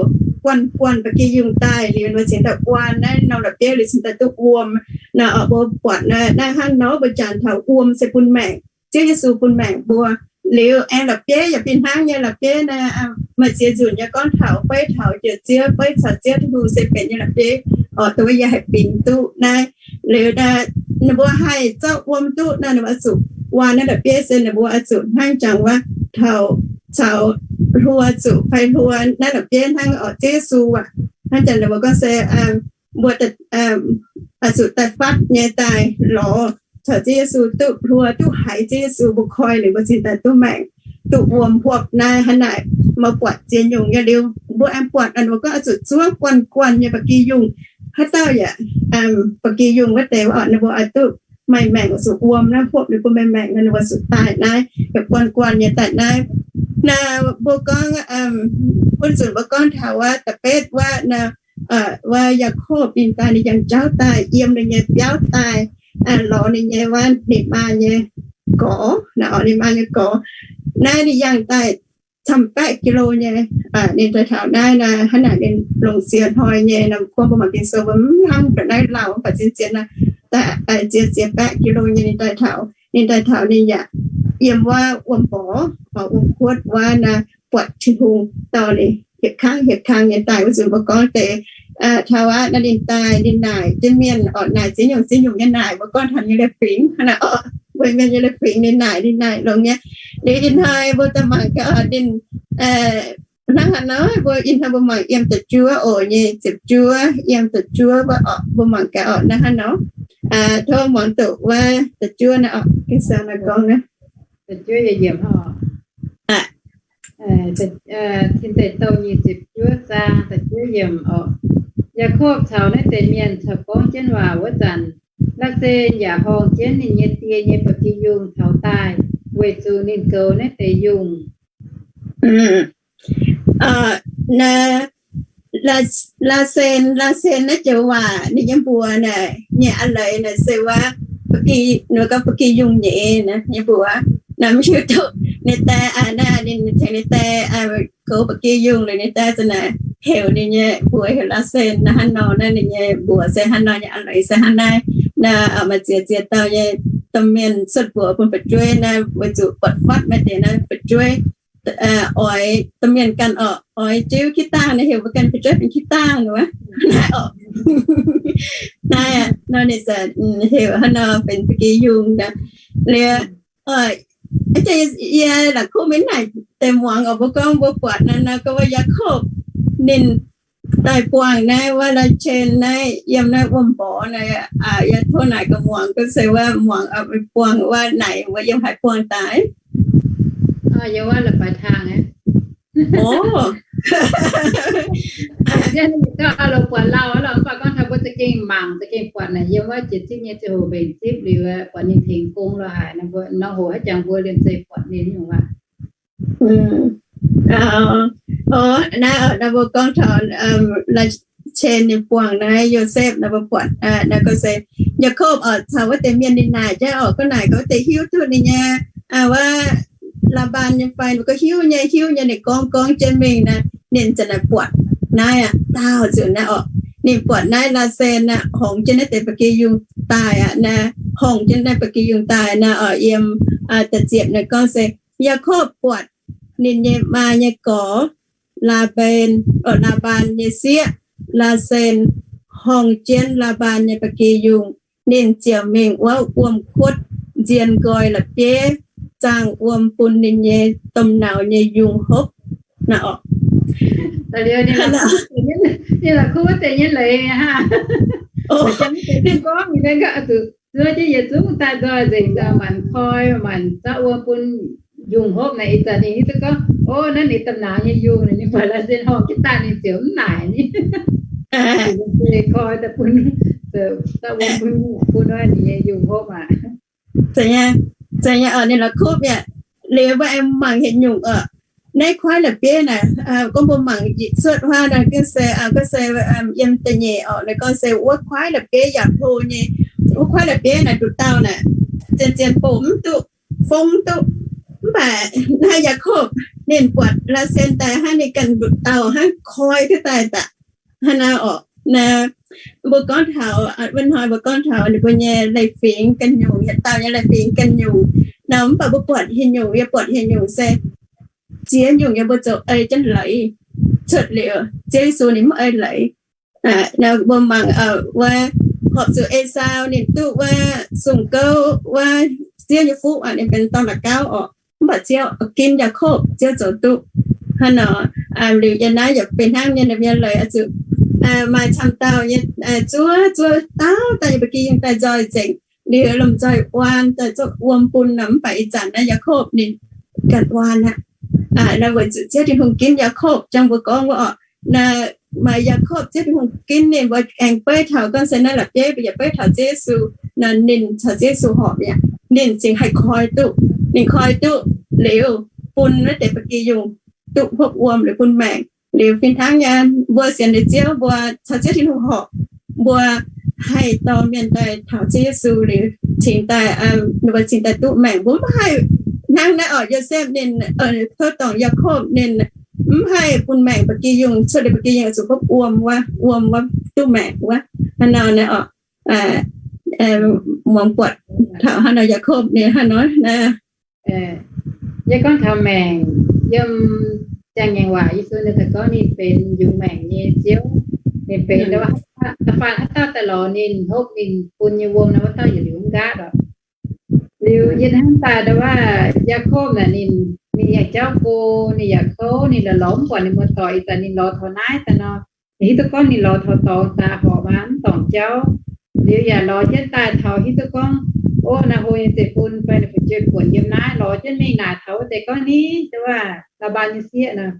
guanh guanh ba'gi yungh daaih liuz, ninh mbuo cingx daaih wuom naaiv norm la'bieiv liuz cingx daaih duqv wuom. Naaiv oc, mbuo buatc naaiv hnangv nor, mbuo jangx taux wuom se bun maengc, Ziouv Yesu bun maengc mbuo. Liuz aengx la'bieiv yaac fih hnangv nyei. La'bieiv naaiv maaih ziex nzunc nyei gorngv taux beiv taux njoux Ziouv, beiv caux Ziouv Tin-Hungh se benx nyei la'bieiv oc. Dongh wuov yie haih bingx duqv naaiv. Liuz ninh mbuo haih zorqv wuom duqv naaiv, ninh mbuo oix zuqc wuom naaiv la'bieiv se ninh mbuo oix zuqc hnangv jangx wuov taux, caux hluo zuqc fai hluo naaiv la'bieiv hnangv oc, Ziouv Yesu aac. Hnangv jangx ninh mbuo gorngv se mbuo oix zuqc daaih fatv nyei daaih lorz caux Ziouv Yesu duqv hluo, duqv haiz Ziouv Yesu mbuo koi liuz mbuo cingx daaih duqv maengc, duqv wuom huopv naaiv hnangv naaic. Mbuo buatc ziex nyungc nyei liuz, mbuo aengx buatc ninh mbuo gorngv oix zuqc zuov guanh guanh nyei ba'gi yungh. Haaix dauh yaac ba'gi yungh wuov deix oc, ninh mbuo oix duqv maaih maengc, oix zuqc wuom naaiv huopv ninh mbuo maaih maengc, ninh mbuo zuqc daaih naaiv, yaac guanh guanh nyei daaih naaiv. Naaiv mbuo gorngv, bun zunc mbuo gorngv taux wuov da'betv wuov, wuov Yaakopv ninh daaih ninh yangh jauv daaih, yiem ninh nyei biauv daaih, lorz ninh nyei wuov ninh maa nyei gorx, ninh maa nyei gorx. Naaiv ninh yangh daaih camv baeqv kilo nyei. Ninh daaih taux naaiv, hnangv naaic ninh longc siex hnoi nyei. Naaiv mbuo gorngv mbuo mangc Ging-Sou mbuo mv hnamv ndongc naaiv lauh, mv baac zien zien naaiv, ziex, ziex baeqv kilo nyei ninh daaih taux. Ninh daaih taux ninh yaac yiem wuov wuom-mborqv, wuom-kuotv wuov naaiv, buatc Tin-Hungh dorh ninh hieh kangv hieh kangv nyei daaih. Wuov zanc mbuo gorngv deix taux aqv, naaiv ninh daaih ninh naaic jienv mienh oc, naaic ziex nyungc ziex nyungc nyei naaic, mbuo gorngv taux nyei leiz-fingx hnangv naaic oc, weic mienh nyei leiz-fingx ninh naaic, ninh naaic longx nyei. Liuz ih hnoi mbuo daaih mangc gaax oc, ninh hnangv haaix nor, mbuo ih hnoi mbuo mangc yiem da'juov oc, nyei ziepc juov, yiem da'juov wuov oc, mbuo mangc gaax oc, hnangv haaix nor. Tov muangx doqc wuov da'juov naaiv oc, Ging-Sou naaiv gorngv naaiv. Da'juov yiem oc. Tin Deic Douh nyic ziepc juov zaang da'juov yiem oc. Yaakopv caux naaiv deix mienh caux gorngv jienv waac wuov zanc, Laasen yaac horngh jienv ninh nyei die nyei ba'gi yungh taux daaih, weic zuqc ninh goux naaiv deix yungh. Laa-, Laasen, Laasen naaiv joux waac ninh nyei mbuox naaic, nyei a'leiz naaic se wuov, ba'gi, ninh gorngv ba'gi yungh nyeiz naaiv nyei mbuox. Naaiv mv hiuv duqv ninh daaih, naaiv ninh tengx ninh daaih goux ba'gi yungh liuz ninh daaih za'naaic heuc ninh nyei mbuox heuc Laasen naaiv hnangv nor. Naaiv ninh nyei mbuox se hnangv nor, nyei a'leiz se hnangv naaiv. Naaiv maaih ziex ziex dauh nyei domh mienh cuotv mbuox bun fu'jueiv naaiv, weic zuqc buatc fatv maaih deix naaiv fu'jueiv oix domh mienh ganh oc, oix jiuv kitv dangh, naaiv heuc mbuo ganh fu'jueiv benx kitv dangh wuov. Naaiv oc, naaiv nor ninh heuc hnangv nor benx ba'gi yungh nor. Liuz, yie la'kuqv mingh naaic deix muangx oc, mbuo gorngv mbuo buatc naaiv nor, gorngv wuov Yaakopv ninh daaih buangh naaiv wuov Laasen naaiv yiem naaiv wuom-mborqv naaiv. Yie tov naaic gaax muangx, gorngv se wuov muangx buangh wuov naaic, mbuo yiem haaix buangh daaih? Yiem wuov la'baix taang aqv. Gauh lorz buatc lauh lorqc, mv baac gorngv taux mbuo za'gengh mangc, za'gengh buatc naaic, yiem wuov jiex zipv nyei ziangh hoc mbenc zipv liuz, buatc ninh tengx gong lorqc haic, mbuo nor hoc haaix jangx mbuo liemh zeih buatc ninh nyungc waac. Naaiv mbuo gorngv taux Laa^cen ninh buangh naaiv Yosepv naaiv, mbuo buatc naaiv gorngv se Yaakopv oc, caux wuov deix mienh ninh naaic jauv oc, gorngv naaic gorngv wuov deix hiuv duqv ninh nyei, wuov Laa^mbaan nyei fai, mbuo gorngv hiuv nyei, hiuv nyei, ninh gorngv gorngv jienv mingh naaiv, ninh ziouc naaic buatc naaiv aqv, daauh nzunc naaiv oc, ninh buatc naaiv Laa^sen naaiv horngz jienv naaiv deix ba'gi yungh daaih aqv, naaiv horngz jienv naaiv ba'gi yungh daaih naaiv oc, yiem da'ziepc naaiv gorngv se Yaakopv buatc ninh nyei maa nyei gorx, Laa^mben, Laa^mbaan nyei sieqv, Laa^sen, horngz jienv Laa^mbaan nyei ba'gi yungh. Ninh ziouc mingh wuov wuom-kuotv nzien nqoi la'bieiv zaangh wuom bun ninh nyei domh nauz nyei yungh hopv. Ninh la'kuqv wuov deix nyei leiz hnangv. Gorngv ninh zuov jienv yietc zungv daaih nzoih nzengc, maanc koi maanc zorqv wuom bun yungh hopv naaic. Ih zanc ninh hiuv duqv gorngv, o, naaiv ninh domh nauz nyei yungh, ninh buatc Laa^sen horngz jienv daaih ninh ziouc mv naaic ni. Koi daaih bun, zorqv wuom bun, bun ninh nyei yungh hopv aqv. Zeiz nyei oc, ninh la'kuqv mi'aqv. Liuz mbuo aengx mangc yietc nyungc oc. Naaiv kuaaiv la'bieiv naaic, gorngv mbuo mangc yietc cuotv huaav naaic, gorngv se, gorngv se yiem da'nyeic oc, naaiv gorngv se wuov kuaaiv la'bieiv yaac hlo nyei. Wuov kuaaiv la'bieiv naaic nduqc dauh naaic, zien zien bouh mv duqv, fong mv duqv. Mv baac naaiv Yaakopv ninh buatc Laa^sen daaih hnangv, ninh ganh nduqc dauh hnangv, koi duqv daaih daaih. Hnangv naaiv oc, naaiv mbuo gorngv taux, wuov hnoi mbuo gorngv taux ninh mbuo nyei leiz-fingx ganh nyungc, yietc dauh nyei leiz-fingx ganh nyungc nor, mv baac mbuo buatc hieh nyungc, yie buatc hieh nyungc se ziex nyungc yaac mbuo zoux ei jienv leiz. Cuotv liuz Ziouv Yesu ninh mv ei leiz. Mbuo mangc wuov, horpc zuqc Esaau ninh duqv wuov sung gouv wuov Ziouv nyei fuqv, ninh benx dorn la'gauv oc. Mv baac Ziouv ginv Yaakopv, Ziouv zoux duqv. Hnangv nor, liuz yiem naaiv yaac benx hnangv nyei, ninh mbuo nyei leiz oix zuqc maaih camv dauh nyei zuov, zuov dauh dauh nyei ba'gi yungh daaih nzoih nzengc, liuz lomh nzoih waan daaih zorqv wuom bun nor. Mv baac ih zanc naaiv Yaakopv ninh ganh waan aqv. Naaiv weic zuqc Ziouv Tin-Hungh ginv Yaakopv, jangx mbuo gorngv wuov oc. Naaiv maaih Yaakopv, Ziouv Tin-Hungh ginv ninh, mbuo aengx beiv taux gorngv se naaiv la'bieiv mbuo yaac beiv taux Ziouv Yesu nor, ninh caux Ziouv Yesu horpc mi'aqv, ninh cingx haih koi duqv. Ninh koi duqv liuz, bun naaiv deix ba'gi yungh duqv hopv wuom liuz bun maengc. Liuz fih hnangv nyei, mbuo sienx liuz Ziouv, mbuo caux Ziouv Tin-Hungh horpc, mbuo haih dorh mienh daaih taux Ziouv Yesu liuz cingx daaih, ninh mbuo cingx daaih duqv maengc. Mbuo mv haih hnangv naaiv oc, Yosepv ninh, tov dorngc Yaakopv ninh mv haih bun maengc ba'gi yungh, cuotv liuz ba'gi yungh zuqc hopv wuom wuov, wuom wuov duqv maengc wuov. Hnangv nor naaiv oc, muangx buatc taux hnangv nor Yaakopv ninh hnangv nor naaiv. Yie gorngv taux maengc, yiem Ziangh Maengc Waac Yesu ninh daaih gorngv ninh benx yungz maengc nyei Ziouv. Ninh benx da'faanh haaix dauh daaih lorz ninh, hopv ninh, bun nyei wuom nor, wuov dauh yietc liuz mv nqaatv oc. Liuz yie hnamv daaih nda'wuov Yaakopv naaic, ninh, ninh yaac jauv go, ninh yaac kouv, ninh la'lorz mv buatc ninh muoz-doic. Ih zanc ninh lorz taux naaiv daaih nor, ninh hiuv duqv gorngv ninh lorz taux dorngx daaih horpc aqv, mv dorngc jauv. Liuz yaac lorz jienv daaih taux hiuv duqv gorngv, o, naaiv hlo nyei zeiv-fun fai ninh fu'jueiv buonc yiem naaiv, lorz jienv mingh naaic taux wuov deix gorngv ni, da'wuov Laa^mbaan nyei sieqv nor.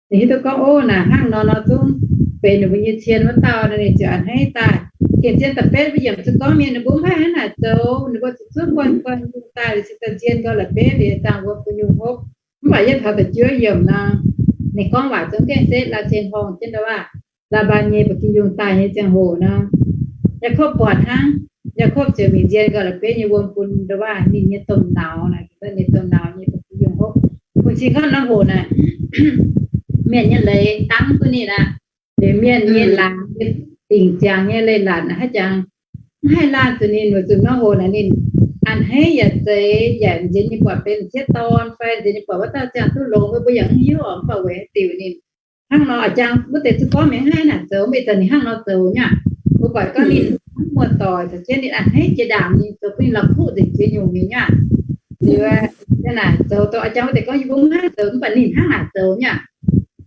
Ninh hiuv duqv gorngv, o, naaic hnangv nor nor zungv benx ninh mbuo nyei cien wuov dauh nor, ninh ziouc a'hneiv daaih. Gengh zien da'betv mbuo yiemc zuqc gorngv mienh ninh mbuo mv haih hnangv naaic zoux, ninh mbuo zuqc zuov guanh guanh yungh daaih, liuz cingx daaih nzien nqoi la'bieiv liuz zaangh wuom bun yungh hopv. Mv baac yiem taux da'juov yiemc nor, ninh gorngv waac zungv gengh setv Laa^cen horngh jienv nda'wuov Laa^mbaan nyei ba'gi yungh daaih nyei ziangh hoc nor, Yaakopv buatc hnangv. Yaakopv ziouc mingh nzien nqoi la'bieiv nyei wuom bun nda'wuov ninh nyei domh nauz, ninh domh nauz nyei ba'gi yungh hopv. Bun cing gorngv nor hoc naaic, mienh nyei leiz dangv duqv ninh aqv. Liuz mienh nyei laangz, dingc ziangx nyei leiz-latc haaix jangx mv haih laanh zuqc ninh, weic zuqc nor hoc naaic ninh a'hneiv yaac zeiz, yaac nzien nyei buatc benx sieqv dorn fai nzien nyei buatc wuov dauh ziangh duqv longx, mbuo yaac mv hiuv oc. Mv baac weic haaix diuc ninh hnangv nor, a'jang wuov deix zuqc gorngv mienh mv haih hnangv naaic zoux, mv baac ih zanc ninh hnangv nor zoux nyei aqv. Mbuo buatc gorngv ninh hnangv muoz-doic, caux jienv ninh a'hneiv jiex ndaangc nyei, zoux bun ninh la'kuqv nzengc ziex nyungc nyei nyei aqv. Liuz naaic zoux dongh a'jang wuov deix gorngv yie mbuo mv haih zoux, mv baac ninh hnangv naaic zoux nyei aqv.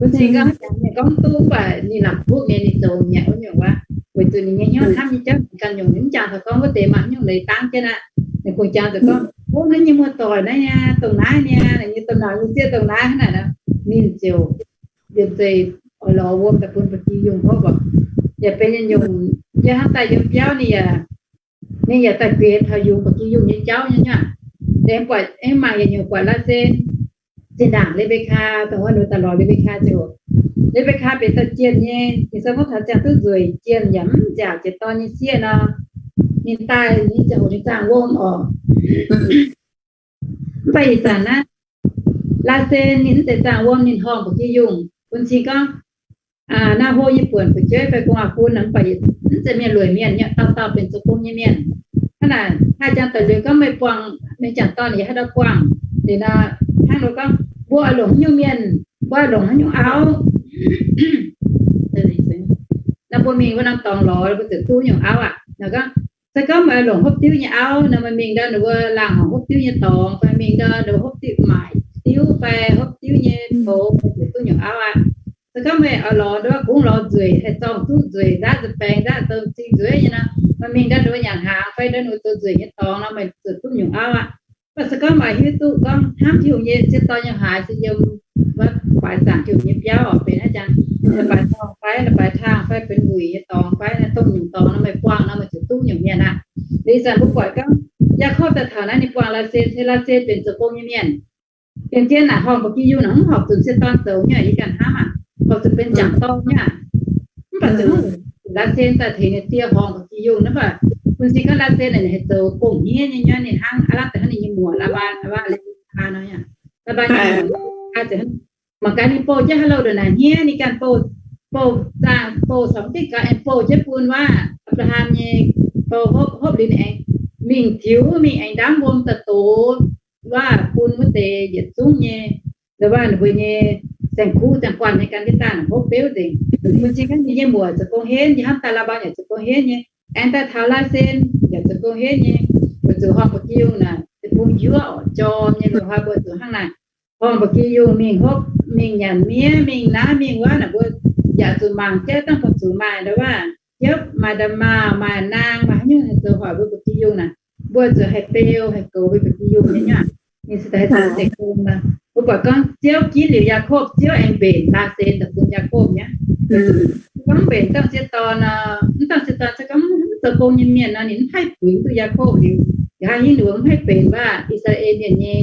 Bun cing gorngv a'jang mienh gorngv duqv, mv baac ninh la'kuqv nyei, ninh zoux nyei wuov nyungc wuov, weic zuqc ninh nyei hnyouv hnamv nyei jauv ganh nyungc. Ninh mv jangx taux gorngv wuov deix maaih nyungc leiz dangv jienv aqv. Ninh kungx jangx taux gorngv Ov, naaiv nyei muoz-doic naaiv niaa, dongh naaiv niaa, naaiv nyei domh nauz nyei sieqv dongh naaiv hnangv naaic nor, ninh ziouc liemh zeih oix lorz wuom daaih bun ba'gi yungh hopv oc. Yaac benx nyungc, yie hnamv daaih yiem biauv ninh yaac, ninh yaac daaih gueix taux yungz ba'gi yungh nyei jauv nyei nyuav. Aengx buatc, aengx mangc yietc nyungc buatc Laasen zinh ndaangc Lebekaa, dongh wuov ninh daaih lorz Lebekaa ziouc, Lebekaa benx dauh jienh nyei, Ging-Sou gorngv taux ziangh duqv nzueic jienh yaac mv nziaauc jiex dorn nyei sieqv nor, ninh daaih ninh ziangh hoc ninh zaangh wuom oc. Mv baac ih zanc naaiv, Laasen ninh mv zeiz zaangh wuom, ninh horngh ba'gi yungh bun cing gorngv, Naa^ho nyei buonc fu'jueiv fai gu'nguaaz-fun, mv baac mv zeiz mienh lueic mienh nyei, dauh dauh benx zoux gong nyei mienh. Hnangv naaic, haih jangx daaih liuz gorngv meih buangh, meih jangc dorn yaac haaix dauh buangh. Liuz nor, hnangv nor gorngv, mbuo oix longc haaix nyungc mienh, mbuo oix longc haaix nyungc auv. Nor mbuo mingh wuov norm dorngx lorz, mbuo ziouc duqv nyungc auv aqv. Nor gorngv, se gorngv meih oix longc hopv diuv nyei auv nor, meih mingh ndau ninh mbuo laangh horngc hopv diuv nyei dorngx, fai mingh ndau ninh mbuo hopv diuv maaic diuv fai hopv diuv nyei toux, meih ziouc duqv nyungc auv aqv. Se gorngv meih oix lorz nduov kungx lorz nzueic, haih zorng duqv nzueic, nzaqv nza-baengx, nzaqv zoux zingh nzueic nyei nor, meih mingh ndau ninh mbuo nyanc hnaangx fai ndau ninh mbuo zoux nzueic nyei dorngx nor, meih ziouc duqv nyungc auv aqv. Mv baac se gorngv meih hiuv duqv gorngv hnamv Tin-Hungh nyei sieqv dorn nyei haaix se yiem wuov baaix zaangc Tin-Hungh nyei biauv oc, benx haaix jangx, baaix dorngx fai baaix taangh fai benx wuic nyei dorngx fai naaiv dongh nyungc dorngx nor, meih buangh nor meih ziouc duqv nyungc mienh aqv. Liuz ih zanc mbuo buatc gorngv Yaakopv daaih taux naaiv ninh buangh Laasen, se Laasen benx zoux gong nyei mienh. Yiem jienv naaic horngh ba'gi yungh naaic mv horpc zuqc sieqv dorn zoux nyei, yie ganh hnamv aqv, horpc zuqc benx jangc dorn nyei. Mv baac zuqc Laasen daaih tengx ninh die horngh ba'gi yungh naaiv baac bun cing gorngv Laasen naaic ninh haih zoux gong hniev nyei nyuav, ninh hnangv aav lamh deix hnangv ninh nyei muoc Laa^mbaan, Laa^mbaan, Laa^mbaan nor, Laa^mbaan nyei muoc, mangc gaax ninh bouh jienv haaix louh ndongc naaic hniev, ninh ganh bouh, bouh zaangh, bouh caux mv diuh gaux aengx bouh jienv bun wuov Apc^laa^ham nyei bou hopv, hopv liuz ninh aengx mingh tiux mingh aengx ndamv wuom daaih dox wuov bun wuov deix yietc zungv nyei, ndau wuov ninh mbuo nyei saeng-kuv saeng-guanh nyei gan jienv daaih hopv beuv nzengc. Bun cing gorngv ninh nyei muoc zoux gong henv, yie hnamv daaih Laa^mbaan yaac zoux gong henv nyei, aengx daaih taux Laasen yaac zoux gong henv nyei, weic zuqc horngh ba'gi yungh naaic deic-bung njuov oc, jorm nyei loz-hnoi mbuo zuqc hnangv naaic. Horngh ba'gi yungh mingh hopv, mingh nyanc miev, mingh naaiv mingh wuov naaic, mbuo yaac zuqc mangc jienv dangh fungc zuqc maaih ndau wuov jiepv, maaih ndau maauh, maaih naang, maaih haaix nyungc haih zoux hoic mbuo ba'gi yungh naaic, mbuo zuqc haih beu haih goux mbuo ba'gi yungh nyei aqv. Ninh se daaih haih zoux deic-bung nor. Mbuo buatc gorngv Ziouv ginv liuz Yaakopv, Ziouv aengx mbenc Laasen daaih bun Yaakopv nyei. Gorngv mbenc dangh sieqv dorn nor, mv dangh sieqv dorn se gorngv mv zoux gong nyei mienh nor, ninh mv haih buix duqv Yaakopv liuz, nqa'haav hingv ninh mbuo mv haih benx wuov I^saa^laa^en Mienh nyei,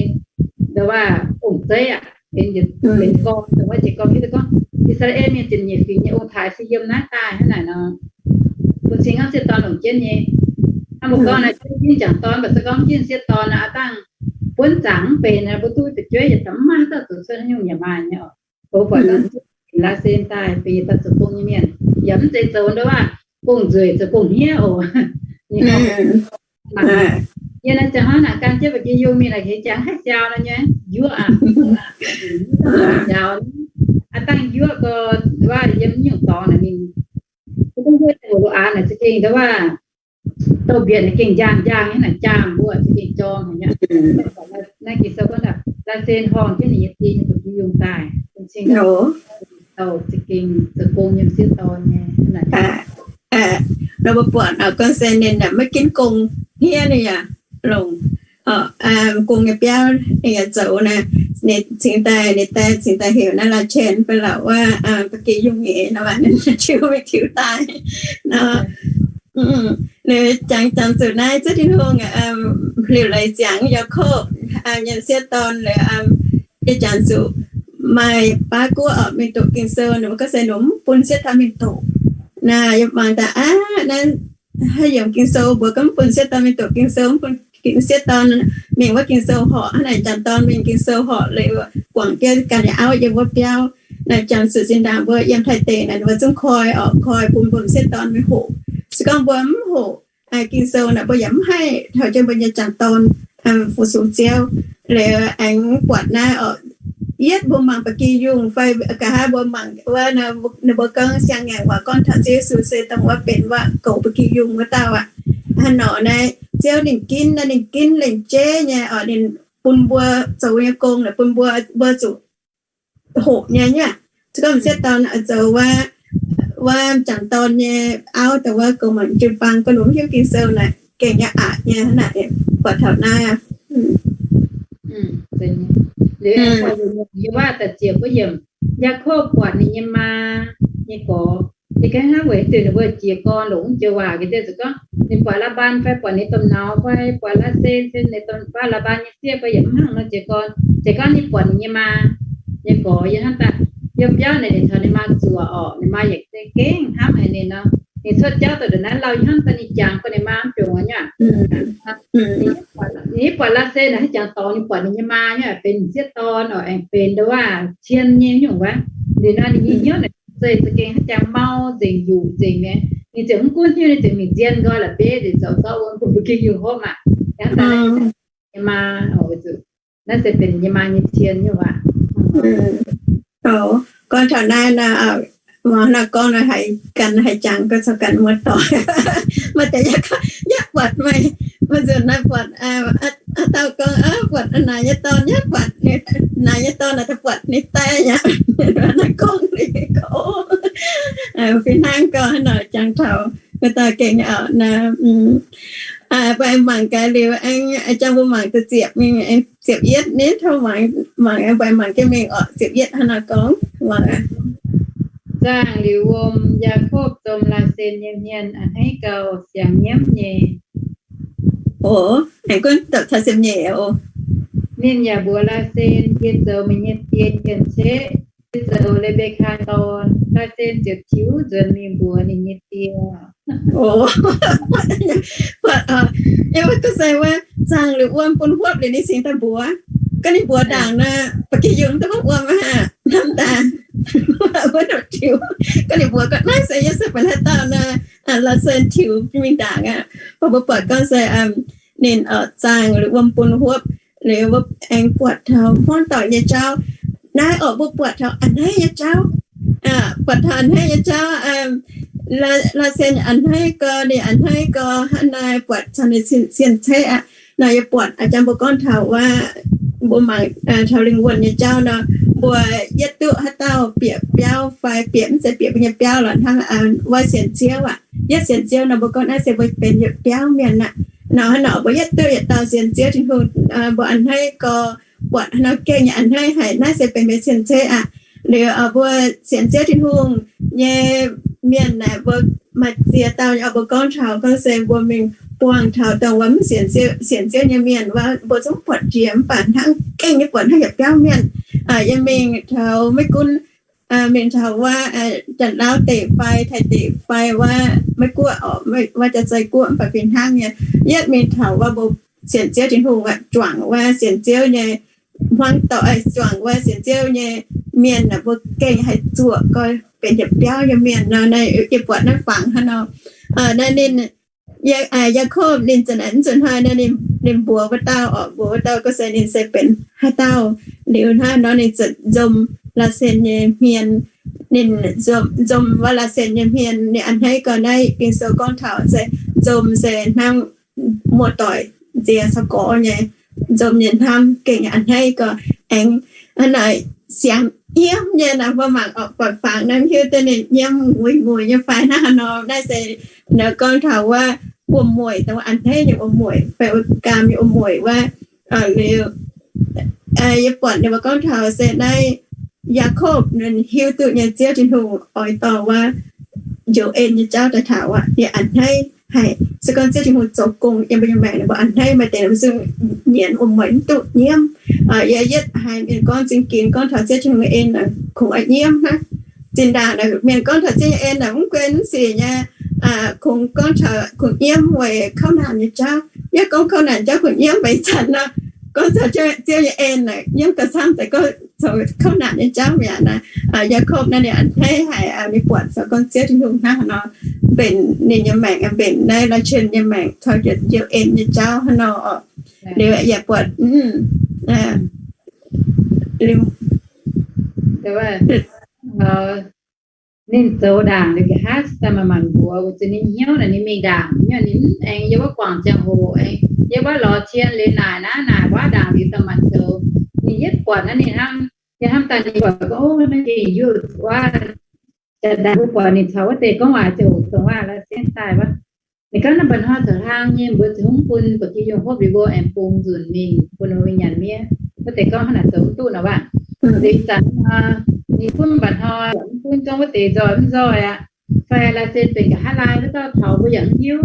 ndau wuov, ong-zeiv aqv, benx, benx gorn, dongh wuov jiez gorn hiuv duqv gorngv I^saa^laa^en Mienh ziepc nyeic fingx nyei ong-taaix se yiem naaiv daaih hnangv naaic nor. Bun cing gorngv sieqv dorn longc jienv nyei. Hnangv mbuo gorngv naaiv, Ziouv ginv jangc dorn, mv baac se gorngv mv ginv sieqv dorn nor, aa dangh buonv zaangc mv benx nor, mbuo duqv fu'jueiv yietc dauh mv maaih haaix dauh zoux cuotv haaix nyungc yaac maaih nyei oc. Mbuo buatc gorngv Laasen daaih benx yietc dauh zoux gong nyei mienh, yaac mv zeiz zoux ndau wuov gong-nzueic zoux gong-hniev oc. Yie naaiv ziangh hnangv naaic gan jienv ba'gi yungh mingh naaic, hec jangx haih siaau nor nyei, njuov aqv. Siaau, aa dangh njuov gau, wuov yiem nyungc dorngx naaic ninh, mbuo gorngv njuov dongh lo aa naaic za'gengh ndau wuov, douh mbienc naaic gengh njaang njaang nyei naaic, jaang mbuo za'gengh jorm haic nyei. Naaiv Ging-Sou gorngv Laasen horngh jienv ninh nyei die nyei ba'gi yungh daaih, bun cing douh za'gengh zoux gong nyei sieqv dorn nyei. Nor mbuo buatc gorngv se ninh maiv ginv gong hniev, ninh yaac longc gong nyei biauv ninh yaac zoux naaic. Ninh cingx daaih, ninh daaih cingx daaih heuc naaiv Laa^qen ba'lauc wuov ba'gi yungh nyei nor, ninh tiux mingh tiux daaih nor. Jangx, jangx zuqc naaiv Ziouv Tin-Hungh liuc leiz ziangx Yaakopv nyei sieqv dorn liuz, yie jangx zuqc maaih baav guoqv oc mingh doqc Ging-Sou, ninh mbuo gorngv se ninh mbuo mv bun sieqv dorn mingh doqc. Naaiv yie mangc daaih aqv, naaiv haaix yiem Ging-Sou mbuo gorngv mv bun sieqv dorn mingh doqc Ging-Sou, mv bun sieqv dorn mingh wuov Ging-Sou horqc. Hnangv naaic jangc dorn mingh Ging-Sou horqc liuz, guangc jienv ganh nyei auv yiem wuov biauv. Naaiv jangx zuqc zinh ndaangc mbuo yiem Taiv deic naaic, mbuo zungv koi oc, koi bun mbuo m'sieqv dorn mingh hoqc. Se gorngv mbuo mv hoqc Ging-Sou naaic, mbuo yaac mv haih taux jienv mbuo nyei jangc dorn fu-sux Ziouv. Liuz aengx buatc naaiv oc, yietv mbuo mangc ba'gi yungh fai nqa'haav mbuo mangc wuov, ninh mbuo gorngv siang-ngaengc waac gorngv taux Ziouv Yesu se dongh wuov benx wuov goux ba'gi yungh wuov dauh aqv. Hnangv nor naaiv Ziouv ninh ginv, naaiv ninh ginv lengc jeiv nyei oc, ninh bun mbuo zoux nyei gong naaic bun mbuo, mbuo zuqc hoqc nyei nyuav. Se gorngv m'sieqv dorn zoux wuov, wuov jangc dorn nyei auv dongh wuov goux mangc jiu-baang, gorngv ninh mv hiuv Ging-Sou naaic gengh nyei aqc nyei hnangv naaic. Buatc taux naaiv aqv. Liuz yie waac da'ziepc wuov yiemc, Yaakopv buatc ninh nyei maa nyei gorx. Yie ganh hnangv weic haaix diuc ninh mbuo jiez gorn longc wuov joux waac ga'ndiev zuqc gorngv ninh buatc Laa^mbaan fai buatc ninh domh nauz fai buatc Laasen, se ninh domh, buatc Laa^mbaan nyei sieqv fai yaac mv hnangv nor jiez gorn. Se gorngv ninh buatc ninh nyei maa nyei gorx, yie hnamv daaih yiem biauv naaic ninh caux ninh maa zuoqc orqc, ninh maa yaac gengh hnamv haic ninh nor. Ninh cuotv jauv daaih ndongc naaiv lauh, yie hnamv daaih ninh jangx bun ninh maa mv baac nyei aqv. Ninh mbuo buatc Laasen naaic haaix jangx dorngx ninh buatc ninh nyei maa nyei benx sieqv dorn orqc, aengx benx nduov waac cien nyei nyungc wuov. Liuz nor ninh nyei hnyouv naaic zeiz za'gengh haaix jangx mau nzengc, yuqc nzengc mi'aqv. Ninh ziouc mv gunv hnyouv, ninh ziouc mingh nzien nqoi la'bieiv nzengc, zoux zorqv wuom bun mbuo gengh yungh hopv aqv. Hnangv daaih naaiv nyei maa oc, naaiv se benx ninh nyei maa nyei cien nyungc aqv. Oc, gorngv taux naaiv nor, mv nor gorngv nor haiz gan haiz jangx ga'caux ganh muoz-doic. Maaih deix yaac buatc meih, maaih nzunc naaiv buatc haaix dauh gorngv buatc naaic nyei dorn, yaac buatc naaic nyei dorn naaic, buatc ninh daaih yaac naaiv gorngv ninh gorngv, fih hnangv gorngv haaix nor jangx taux wuov dauh gengh oc naaiv. Mbuo aengx mangc gaax liuz, aengx jangx mbuo mangc da'ziepc mingh, ziepc yietv ninh tov mangc, mangc, mbuo aengx mangc jienv mingh orqc, ziepc yietv hnangv nor gorngv, mangc aqv. Zaangh liuz wuom, Yaakopv zom Laasen nyei hmien a'hneiv gau, siangx nyiemv nyei. Oc, aengx gunv dopc caux siemx nyeic oc. Ninh yaac mbuox Laasen, Yie zoux meih nyei die jien-ceqv, yie zoux Le^mbe^kaa dorn. Laasen ziouc tiux nzuonx mingh mbuox ninh nyei die. Oc, yie mbuo ga'naaiv wuov zaangh liuz wuom bun huopv liuz ninh cingx daaih mbuox. Gorngv ninh mbuox ndaangc nor, ba'gi yungz duqv gorngv wuom aqv, hnamv daaih wuov nor tiux. Gorngv ninh mbuox gorngv naaiv se Yosepv benx haaix dauh nor, Laasen tiux mingh ndaangc aqv. Mv baac mbuo buatc gorngv se ninh zaangh liuz wuom bun huopv liuz, mbuo aengx buatc taux hmuangv doic nyei jauv. Naaiv orqc, mbuo buatc taux a'hneiv nyei jauv. Buatc taux a'hneiv nyei jauv, Laasen a'hneiv gau, ninh a'hneiv gau hnangv naaiv, buatc caux ninh cien-ceqv aqv. Nor yie buatc a'jang mbuo gorngv taux wuov, mbuo mangc taux lingh wuonh nyei jauv nor, mbuo yietv duqv haaix dauh bieqc biauv fai bieqc mv zeiz bieqc mbuo nyei biauv lorqc, hnangv wuov sienx Ziouv aqv. Yietv sienx Ziouv nor mbuo gorngv naaiv se mbuo benx yietc biauv mienh aqv. Nor hnangv nor mbuo yietv duqv yietc dauh sienx Ziouv Tin-Hungh, mbuo a'hneiv gau, buatc haaix nor gengh nyei a'hneiv haic, naaiv se benx mbuo cien-ceqv aqv. Liuz mbuo sienx Ziouv Tin-Hungh nyei mienh naaic, mbuo maaih ziex dauh nyei, mbuo gorngv taux gorngv se mbuo mingh buangh taux dongh wuov mv sienx Ziouv, sienx Ziouv nyei mienh wuov, mbuo zungv buatc jiex mv baac hnangv gengh nyei buatc hnangv yietc biauv mienh. Yie mingh taux maiv gunv mingh taux wuov Janx-Lauv deic fai Taiv deic fai wuov Meiv Guoqv orqc, wuov Jaa-Zei Guoqv mv baac fih hnangv nyei, yietv mingh taux wuov mbuo sienx Ziouv Tin-Hungh aqv, juangc wuov sienx Ziouv nyei hmuangv doic, juangc wuov sienx Ziouv nyei mienh naaic, mbuo gengh haih zuoqc gau benx yietc biauv nyei mienh nor. Naaiv yie buatc naaiv fangx hnangv nor. Naaiv ninh, Yaakopv ninh zanc naaic mv zuqc hnoi naaiv ninh mbuox wuov dauh orqc, mbuox wuov dauh gorngv se ninh se benx haaix dauh. Liuz hnangv nor ninh ziouc nzom Laasen nyei hmien. Ninh nzom wuov Laasen nyei hmien, ninh a'hneiv gau. Naaiv Ging-Sou gorngv taux se nzom se hnangv muoz-doic nziex caux gorx nyei, nzom nyei hnamv gengh a'hneiv gau. Aengx naaic siangx nyiemv nyei naaic, mbuo mangc orqc, buatc fangx naaiv mv hiuv duqv ninh nyiemv nguiz-nguiz nyei fai hnangv haaix nor. Naaiv se nor gorngv taux wuov wuom-mueic, dongh wuov a'hneiv nyei wuom-mueic fai wuov gaam nyei wuom-mueic wuov. Liuz yie buatc ninh mbuo gorngv taux se naaiv Yaakopv ninh hiuv duqv nyei Ziouv Tin-Hungh oix dorh wuov njoux en nyei jauv daaih taux aqv. Ninh a'hneiv haic. Se gorngv Ziouv Tin-Hungh zoux gong yiem mbuo nyei maengc, ninh mbuo a'hneiv, maaih deix ninh mbuo zungv nyienz wuom-mueic mv duqv nyiemv. Yie yietv haiz mienh gorngv zingh ginx gorngv taux Ziouv Tin-Hungh nyei en naaic kungx oix nyiemv hnangv. Zinh ndaangc mienh gorngv taux Ziouv nyei en naaic mv guen mv sic nyei, kungx gorngv taux kungx nyiemv weic kouv naanc nyei jauv. Yie gorngv kouv naanc jauv kungx nyiemv mv baac ih zanc nor, gorngv taux Ziouv nyei en naaic nyiemv gauh camv deix gorngv taux kouv naanc nyei jauv mi'aqv naaic. Yaakopv naaiv ninh a'hneiv haic, ninh buatc zoux gorngv Ziouv Tin-Hungh hnangv haaix nor mbenc ninh nyei maengc, mbenc naaiv Laasen nyei maengc caux njoux en nyei jauv hnangv nor orqc. Liuz yaac buatc ninh zoux ndaangc liuz nqa'haav daaih maanc maanc mbuox weic zuqc ninh hnyouv naaic ninh mingh ndaangc, ninh aengx yiem wuov guangc ziangh hoc aengx yiem wuov lorz cien liuz naaic naaiv naaic wuov ndaangc liuz daaih maanc zoux. Ninh yietv buatc naaiv ninh hnamv, yie hnamv daaih ninh buatc gorngv, o, naaiv gengh yuoqv wuov, jaa-ndaangc mbuo buatc ninh caux wuov deix gorngv waac ziouc dongh waac la'sienx daaih wuov. Ninh gorngv naaiv mba'hnoi zoux hlang nyei, mbuo ziouc hungv bun ba'gi yungh hopv liuz mbuo aengx bungx nzunc mingh bun mbuo mingh nyanc miev. Wuov deix gorngv hnangv naaic zoux mv duqv nor waac. Liuz ih zanc nor, ninh bun mba'hnoi, mv bun gorngv wuov deix nzoih mv nzoih aqv. Fai laasen benx nqa'haav laai wuov dauh taux mbuo yaac mv hiuv.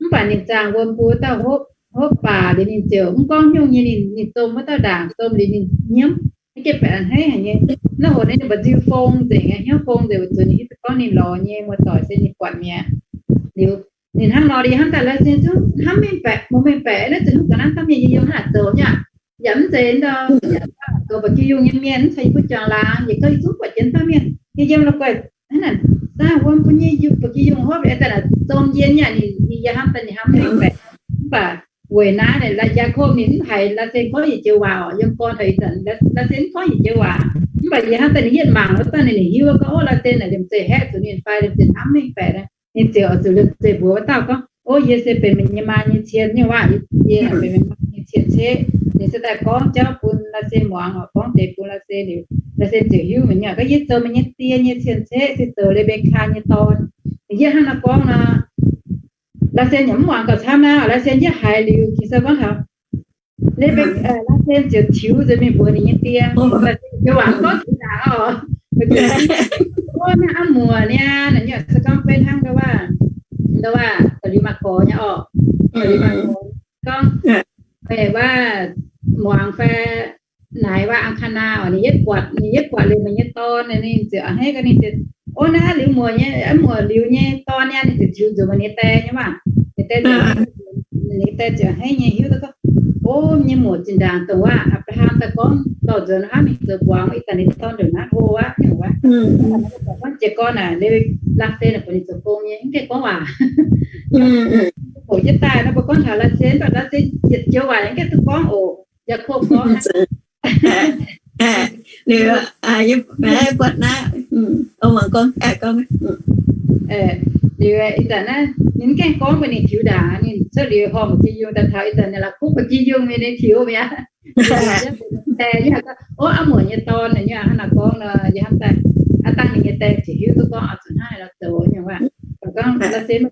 Mv baac ninh zaangh wuom mbuo dauh hopv, hopv baac liuz ninh ziouc mv gorngv nyungc nyei, ninh, ninh zom wuov dauh ndaangc, zom liuz ninh hnyouv, mv gaengh baeqc a'hneiv haic nyei. Naaiv hoc ninh mbu'ziex fong nzengc, hnyouv fong nzengc, weic zuqc ninh hiuv duqv gorngv ninh lorz nyei muoz-doic se ninh buatc mi'aqv. Liuz ninh hnangv nor, yie hnamv daaih laasen zungv hnamv mengh baeqc, muangx mengh baeqc naaiv zuqc hnangv ga'naaiv dauh mienh yie yiem hnangv naaic zoux nyei aqv. Yaac mv zeiz ndau, zoux ba'gi yungh nyei mienh mv caux yie mbuo juangc laangz, yietc gouv yie zungv buatc jienv dauh mienh, yie yiem la'guaih hnangv naaic, zaangh wuom bun nyei ba'gi yungh hopv daaih naaic zom yie nyei aqv. Ninh, yie hnamv daaih ninh hnamv mengh baeqc. Mv baac weic naaiv Yaakopv ninh mv haiz laasen gorngv yietc joux waac oc. Yiem gorn taux ih zanc laasen mv gorngv yietc joux waac. Mv baac yie hnamv daaih ninh yietv mangc wuov dauh ninh, ninh hiuv gorngv, o, laasen naaic liemh zeih haeqv zuqc ninh fai liemh zeih hnamv mengh baeqc. Ninh ziouc oix zuqc liemh zeih mbuox wuov dauh gorngv, o, yie se benx meih nyei maa nyei cien nyei waac, yie benx meih maa nyei cien-ceqv. Ninh se daaih gorngv jauv bun laasen muangx oc, gorngv deix bun laasen liuz, laasen ziouc hiuv meih nyei, gorngv yie zoux meih nyei die nyei cien-ceqv se zoux Lebekah nyei dorn. Ninh yietv hnangv nor gorngv nor, laasen yaac mv muangx gauh camv naaiv, laasen yietv haiz liuz, Ging-Sou gorngv taux Lebe, laasen ziouc tiux nzengc mingh mbuox ninh nyei die. Laasen ziouc waac gorngv tiux ndaangc oc. Naaiv a'muoc niaa, naaiv nyungc se gorngv beiv hnangv ndau waac, ndau waac da'liuz maaih gorx nyei oc. Da'liuz maaih gorx gorngv, meih waac muangx fai naaic waac อังคณา oc, ninh yietv buatc, ninh yietv buatc liuz meih nyei dorn, ninh ziouc a'hneiv, ninh ziouc, o, naaiv liuz muoc nyei, muoc liuz nyei dorn niaa, ninh ziouc tiux nzunc meih nyei die nyei waac. Ninh die ziouc, ninh die ziouc a'hneiv nyei hiuv duqv gorngv, o, nyei muoc zinh ndaangc dongh waac Apc^laa^ham daaih gorngv dorh nzuonx hnangv mingh zoux guangc, ih zanc ninh dorn ndongc naaiv hlo aqv nyungc waac. Gorngv jiez gorn naaic, Laasen naaic buatc ninh zoux gong nyei, mv gaengh gorngv waac. Hoqc jienv daaih nor, mbuo gorngv taux Laasen, mv baac Laasen yietc joux waac mv gaengh duqv gorngv oc. Yaakopv gorngv, buatc naaiv, o, muangx gorngv, gorngv, liuz ih zanc naaiv ninh mv gaengh gorngv mbuox ninh tiux ndaangc, ninh cuotv liuz horngh ba'gi yungh daaih taux ih zanc ninh la'kuqv ba'gi yungh mingh, ninh tiux mi'aqv. Die, o, aa muoc nyei dorn nyei hnangv naaic gorngv nor, yie hnamv daaih, aa dangh ninh nyei die ziouc hiuv duqv gorngv oix zuqc hnangv naaiv nor zoux nyei waac. Gorngv Laasen,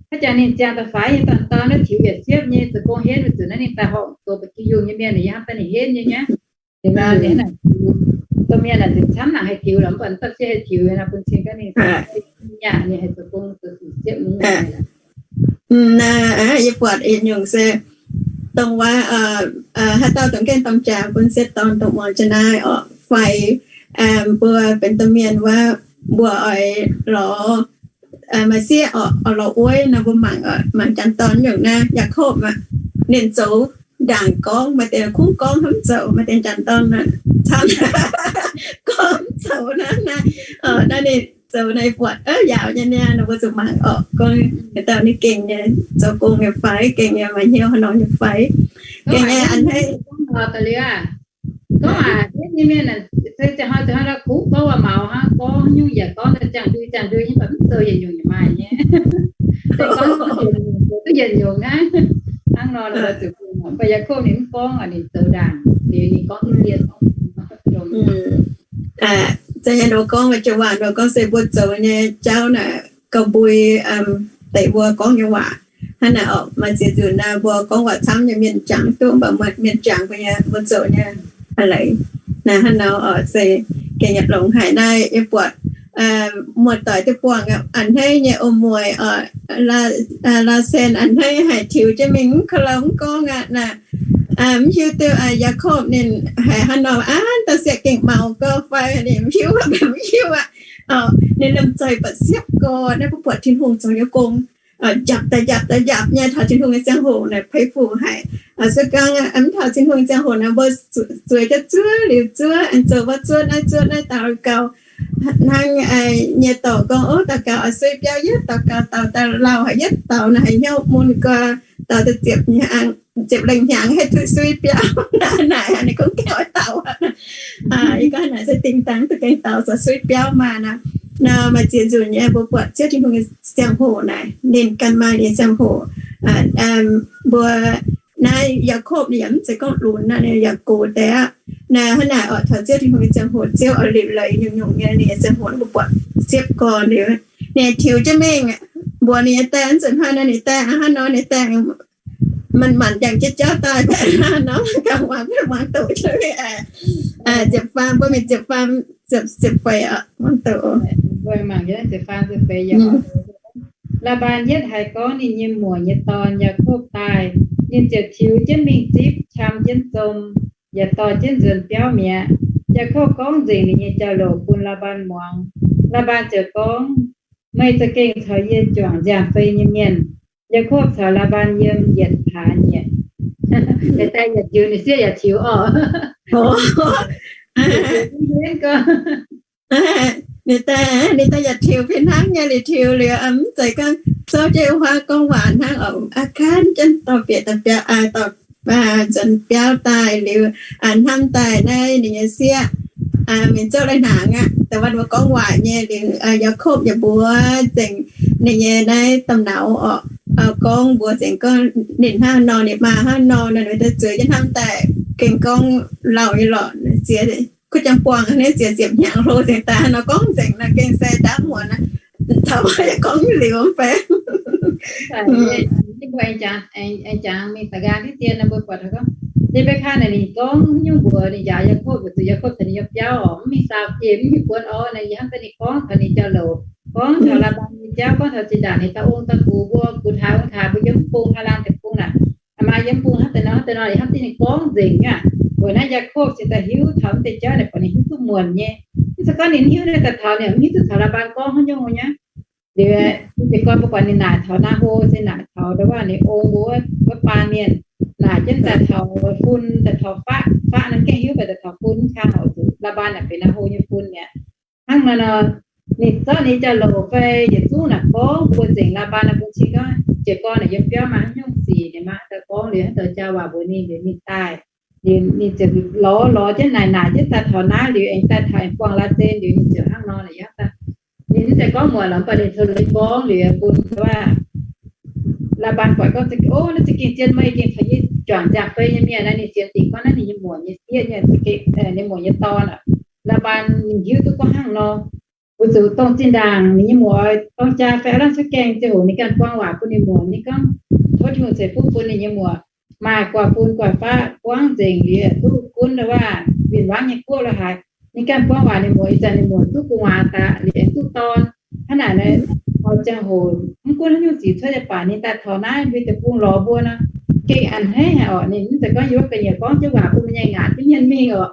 haaix jangx ninh ziangh daaih faix nyei dorn-dorn naaiv tiux yaac siepv nyei, zoux gong henv, weic zuqc naaiv ninh daaih horpc zoux ba'gi yungh nyei mienh, yie hnamv daaih ninh henv nyei nyei. Ninh, ninh, domh mienh naaic nzengc camv nangc haih tiux lorqc, mv baac dauh sieqv haih tiux nor, bun cing gaax ninh, ninh haih zoux gong zoux sic siepv nyei. Naaiv yie buatc yietc nyungc se dongh wuov, haaix dauh dongh gaengh dorng jaax bun sieqv dorn dongh muangx jiex naaiv oc, fai mbuo benx domh mienh wuov, mbuo oix lorz maaih sieqv oix lorz wuov nor, mbuo mangc, mangc janx dorn nyungc naaiv, Yaakopv aac, ninh zoux ndaangc gorngv, maaih deix kungx gorngv hnamv zoux, maaih deix janx dorn camv gorngv zoux naaiv naaiv. Naaiv ninh zoux naaiv buatc yaauc nyei niaa, nor mbuo zuqc mangc oc, gorngv haaix dauh ninh gengh nyei, zoux gong nyei fai, gengh nyei maaih hnyouv haaix nor nyei fai, gengh nyei a'hneiv. Gorngv aac, hietv nyei mienh se ziangh hnoi ziangh hnoi kungx gorngv waac maux hnangv, gorngv nyungc yaac gorngv ziangh ndui ziangh ndui nyei, mv baac mv zoux yietc nyungc yaac maaih nyei. Gorngv duqv yietc nyungc hnangv. Hnangv nor, mv baac Yaakopv ninh mv gorngv, ninh zoux ndaangc liuz ninh gorngv dien. Za'gengh nor gorngv maaih joux waac nor gorngv se mbuo zoux nyei jauv naaic gauh mbui deix mbuo gorngv nyei waac. Hnangv naaic oc, maaih ziex nzunc naaiv mbuo gorngv waac camv nyei mienh jangx duqv, mv baac mienh jangx mbuo nyei, mbuo zoux nyei a'leiz. Naaiv hnangv nor oc, se gengh yietc longx haic naaiv yie buatc muoz-doic deic-bung a'hneiv nyei oix mueiz oc, Laasen a'hneiv haic, tiux jienv mingh mv ka'louh mv gorngv aqv naaic. Mv hiuv duqv Yaakopv ninh haiz hnangv nor aqv, dauh sieqv gengh maux gau fai ninh mv hiuv aqv, mv hiuv aqv. Ninh liemh zeih buatc siepv gorx naaiv, mbuo buatc Tin-Hungh zoux nyei gong, njapc daaih njapc daaih njapc nyei taux Tin-Hungh nyei ziangh hoc naaic, peix fuc haic. Se gorngv mv taux Tin-Hungh nyei ziangh hoc naaic, mbuo zueiz jienv zuov liuz zuov, aengx zoux mbuo zuov naaiv zuov naaiv daux gaux. Hnangv nyei dorc gorngv, o, daux gaux oix suiv biauv, yietv daux gaux daux daaih lauh haic, yietv daux naaic haiz hnyouv mun guaax, daux daaih ziepc hnyangx, ziepc lengh hnyangx haih duqv suiv biauv. Naaic ninh gorngv gengh oix daux. Yie gorngv naaic se ding dangh duqv gengh daux, zuqc suiv biauv maah naaic. Nor maaih ziex nzunc nyei mbuo buatc Ziouv Tin-Hungh nyei ziangh hoc naaic, ninh ganh maaih ninh nyei ziangh hoc. Mbuo naaiv Yaakopv ninh yaac mv zeiz gorngv lunx naaic, ninh yaac gox deix aqv. Naaiv hnangv naaic oc, taux Ziouv Tin-Hungh nyei ziangh hoc, Ziouv oix liuc leiz nyungc-nyungc nyei, ninh nyei ziangh hoc mbuo buatc siepv gorx liuz, ninh tiux jienv mingh, mbuox ninh nyei daeh, nzunc hnoi nor ninh daeh hnangv nor, ninh daeh manc-manc jangx jienv jauv daaih, nor gauh muangx, muangx doqc, ziepc faam, mbuo mingh ziepc faam, ziepc feix, muangx doqc. Laa^mbaan yietv haiz gorngv ninh nyei muoc nyei dorn, Yaakopv, daaih, ninh ziouc tiux jienv mingh zipv, qam jienv zom, yaac dorh jienv nzuonx biauv mi'aqv. Yaakopv gorngv nzengc ninh nyei jauv-louc bun Laa^mbaan muangx. Laa^mbaan ziouc gorngv, Meih za'gengh caux yie juangc nziaamv-fei nyei mienh. Yaakopv caux Laa^mbaan yiem yietc hlaax nyieqc. Ninh daaih yietc tiux, ninh sieqv yaac tiux oc. Ninh daaih, ninh daaih yaac tiux fih hnangv nyei, liuz tiux liuz mv zeiz gorngv souv jienv huaav gorngv waac hnangv oc. Aa, gan jienv dorh bieqc daaih biauv, dorh nzuonx biauv daaih liuz, hnamv daaih naaiv ninh nyei sieqv mingh zouv lai-hnaangx aqv. Da'wuov mbuo gorngv waaic nyei liuz, Yaakopv yaac mbuox nzengc ninh nyei naaiv domh nauz oc, gorngv mbuox nzengc gorngv ninh hnangv nor, ninh maa hnangv nor, ninh daaih zueiz jienv hnamv daaih gengh gorngv lauh nyei lorqc, ziex kuv jangx buangh naaiv ziex ziepc hnyangx hlo nzengc daaih nor, gorngv nzengc nor gengh se ndaamv muonc aqv. Taux gorngv liuz mv bei. Mbuo aengx jangx mingh da'nqaang diqv dien nor, mbuo buatc gorngv, yie mbuo kaav naaic ninh gorngv nyungc mbuox ninh njaaux Yaakopv, weic zuqc Yaakopv taux ninh nyei biauv oc, mv mingh saau jiex, mv mingh buonv orv naaic, yie hnamv daaih ninh gorngv taux ninh jauv-louc, gorngv taux Laa^mbaan nyei biauv, gorngv taux zinh ndaangc ninh dauh ong dauh gux mbuo, gux taaix ong taaix mbuo yiem mv bung, haaix laanh deic-bung naaic, aa, maaih yie mv bung hnangv deix nor, hnangv deix nor, hnamv daaih ninh gorngv nzengc aqv. Weic naaiv Yaakopv cingx daaih hiuv taux mv deix jauv naaic, buatc ninh hiuv duqv muonc nyei. Mv zeiz gorngv ninh hiuv naaiv daaih taux, ninh mv hiuv duqv taux Laa^mbaan gorngv haaix nyungc nyei. Liuz, ninh ziouc gorngv mbuo buatc ninh naaic taux Naa^ho, se naaic taux ndau wuov ninh ong wuov, wuov baan mienh, naaic jienv daaih taux fun, daaih taux faqv, faqv naaiv gengh hiuv daaih taux fun mv kang oc, zuqc Laa^mbaan naaic benx Naa^ho nyei fun mi'aqv. Hnangv nor nor, ninh zorqv ninh jauv-louc fai yietc zungv naaic gorngv mbuo nzengc. Laa^mbaan naaic bun cing gorngv jiez gorn naaic yiem biauv maaih haaix nyungc sic, ninh maa daaih gorngv liuz hnangv deix jaa waac mbuox ninh liuz ninh daaih. Liuz ninh ziouc lorz lorz jienv naaic naaic jienv daaih taux naaiv liuz aengx daaih taux aengx buangh laazen liuz ninh ziouc hnangv nor naaic yaac daaih. Ninh mv zeiz gorngv muonc lorqc, mv baac ninh taux leiz gorngv liuz bun wuov Laa^mbaan buatc gorngv, O, naaiv za'gengh zien meih gengh caux yie juangc nziaamv-fei nyei mienh naaiv. Ninh sienx dingc gorngv naaiv ninh nyei muoc nyei sieqv nyei, ninh muoc nyei dorn aqv. Laa^mbaan ninh hiuv duqv gorngv hnangv nor, weic zuqc dongh zinh ndaangc ninh nyei muoc dorng jaa fai aav lamh cuotv gaengh ziangh hoc ninh ganh buang waac bun ninh muoc, ninh gorngv tov Tin-Hungh ceix fuqv bun ninh nyei muoc maaih guaax fun guaax faqv buangv nzengc liuz duqv gunv wuov win-wangv nyei guoqv lo haaix. Ninh ganh buang waac ninh muoc, ih zanc ninh muoc duqv gu'nguaaz daaih liuz aengx duqv dorn. Hnangv naaic, taux ziangh hoc mv gunv haaix nyungc sic cuotv nyei baac ninh daaih taux naaiv mbuo deic-bung lorz mbuo nor, gengh a'hneiv haic oc. Ninh mv zeiz gorngv yie wuov ga'nyiec gorngv jienv waac bun mienh ngaatc jienv mienh mingh oc.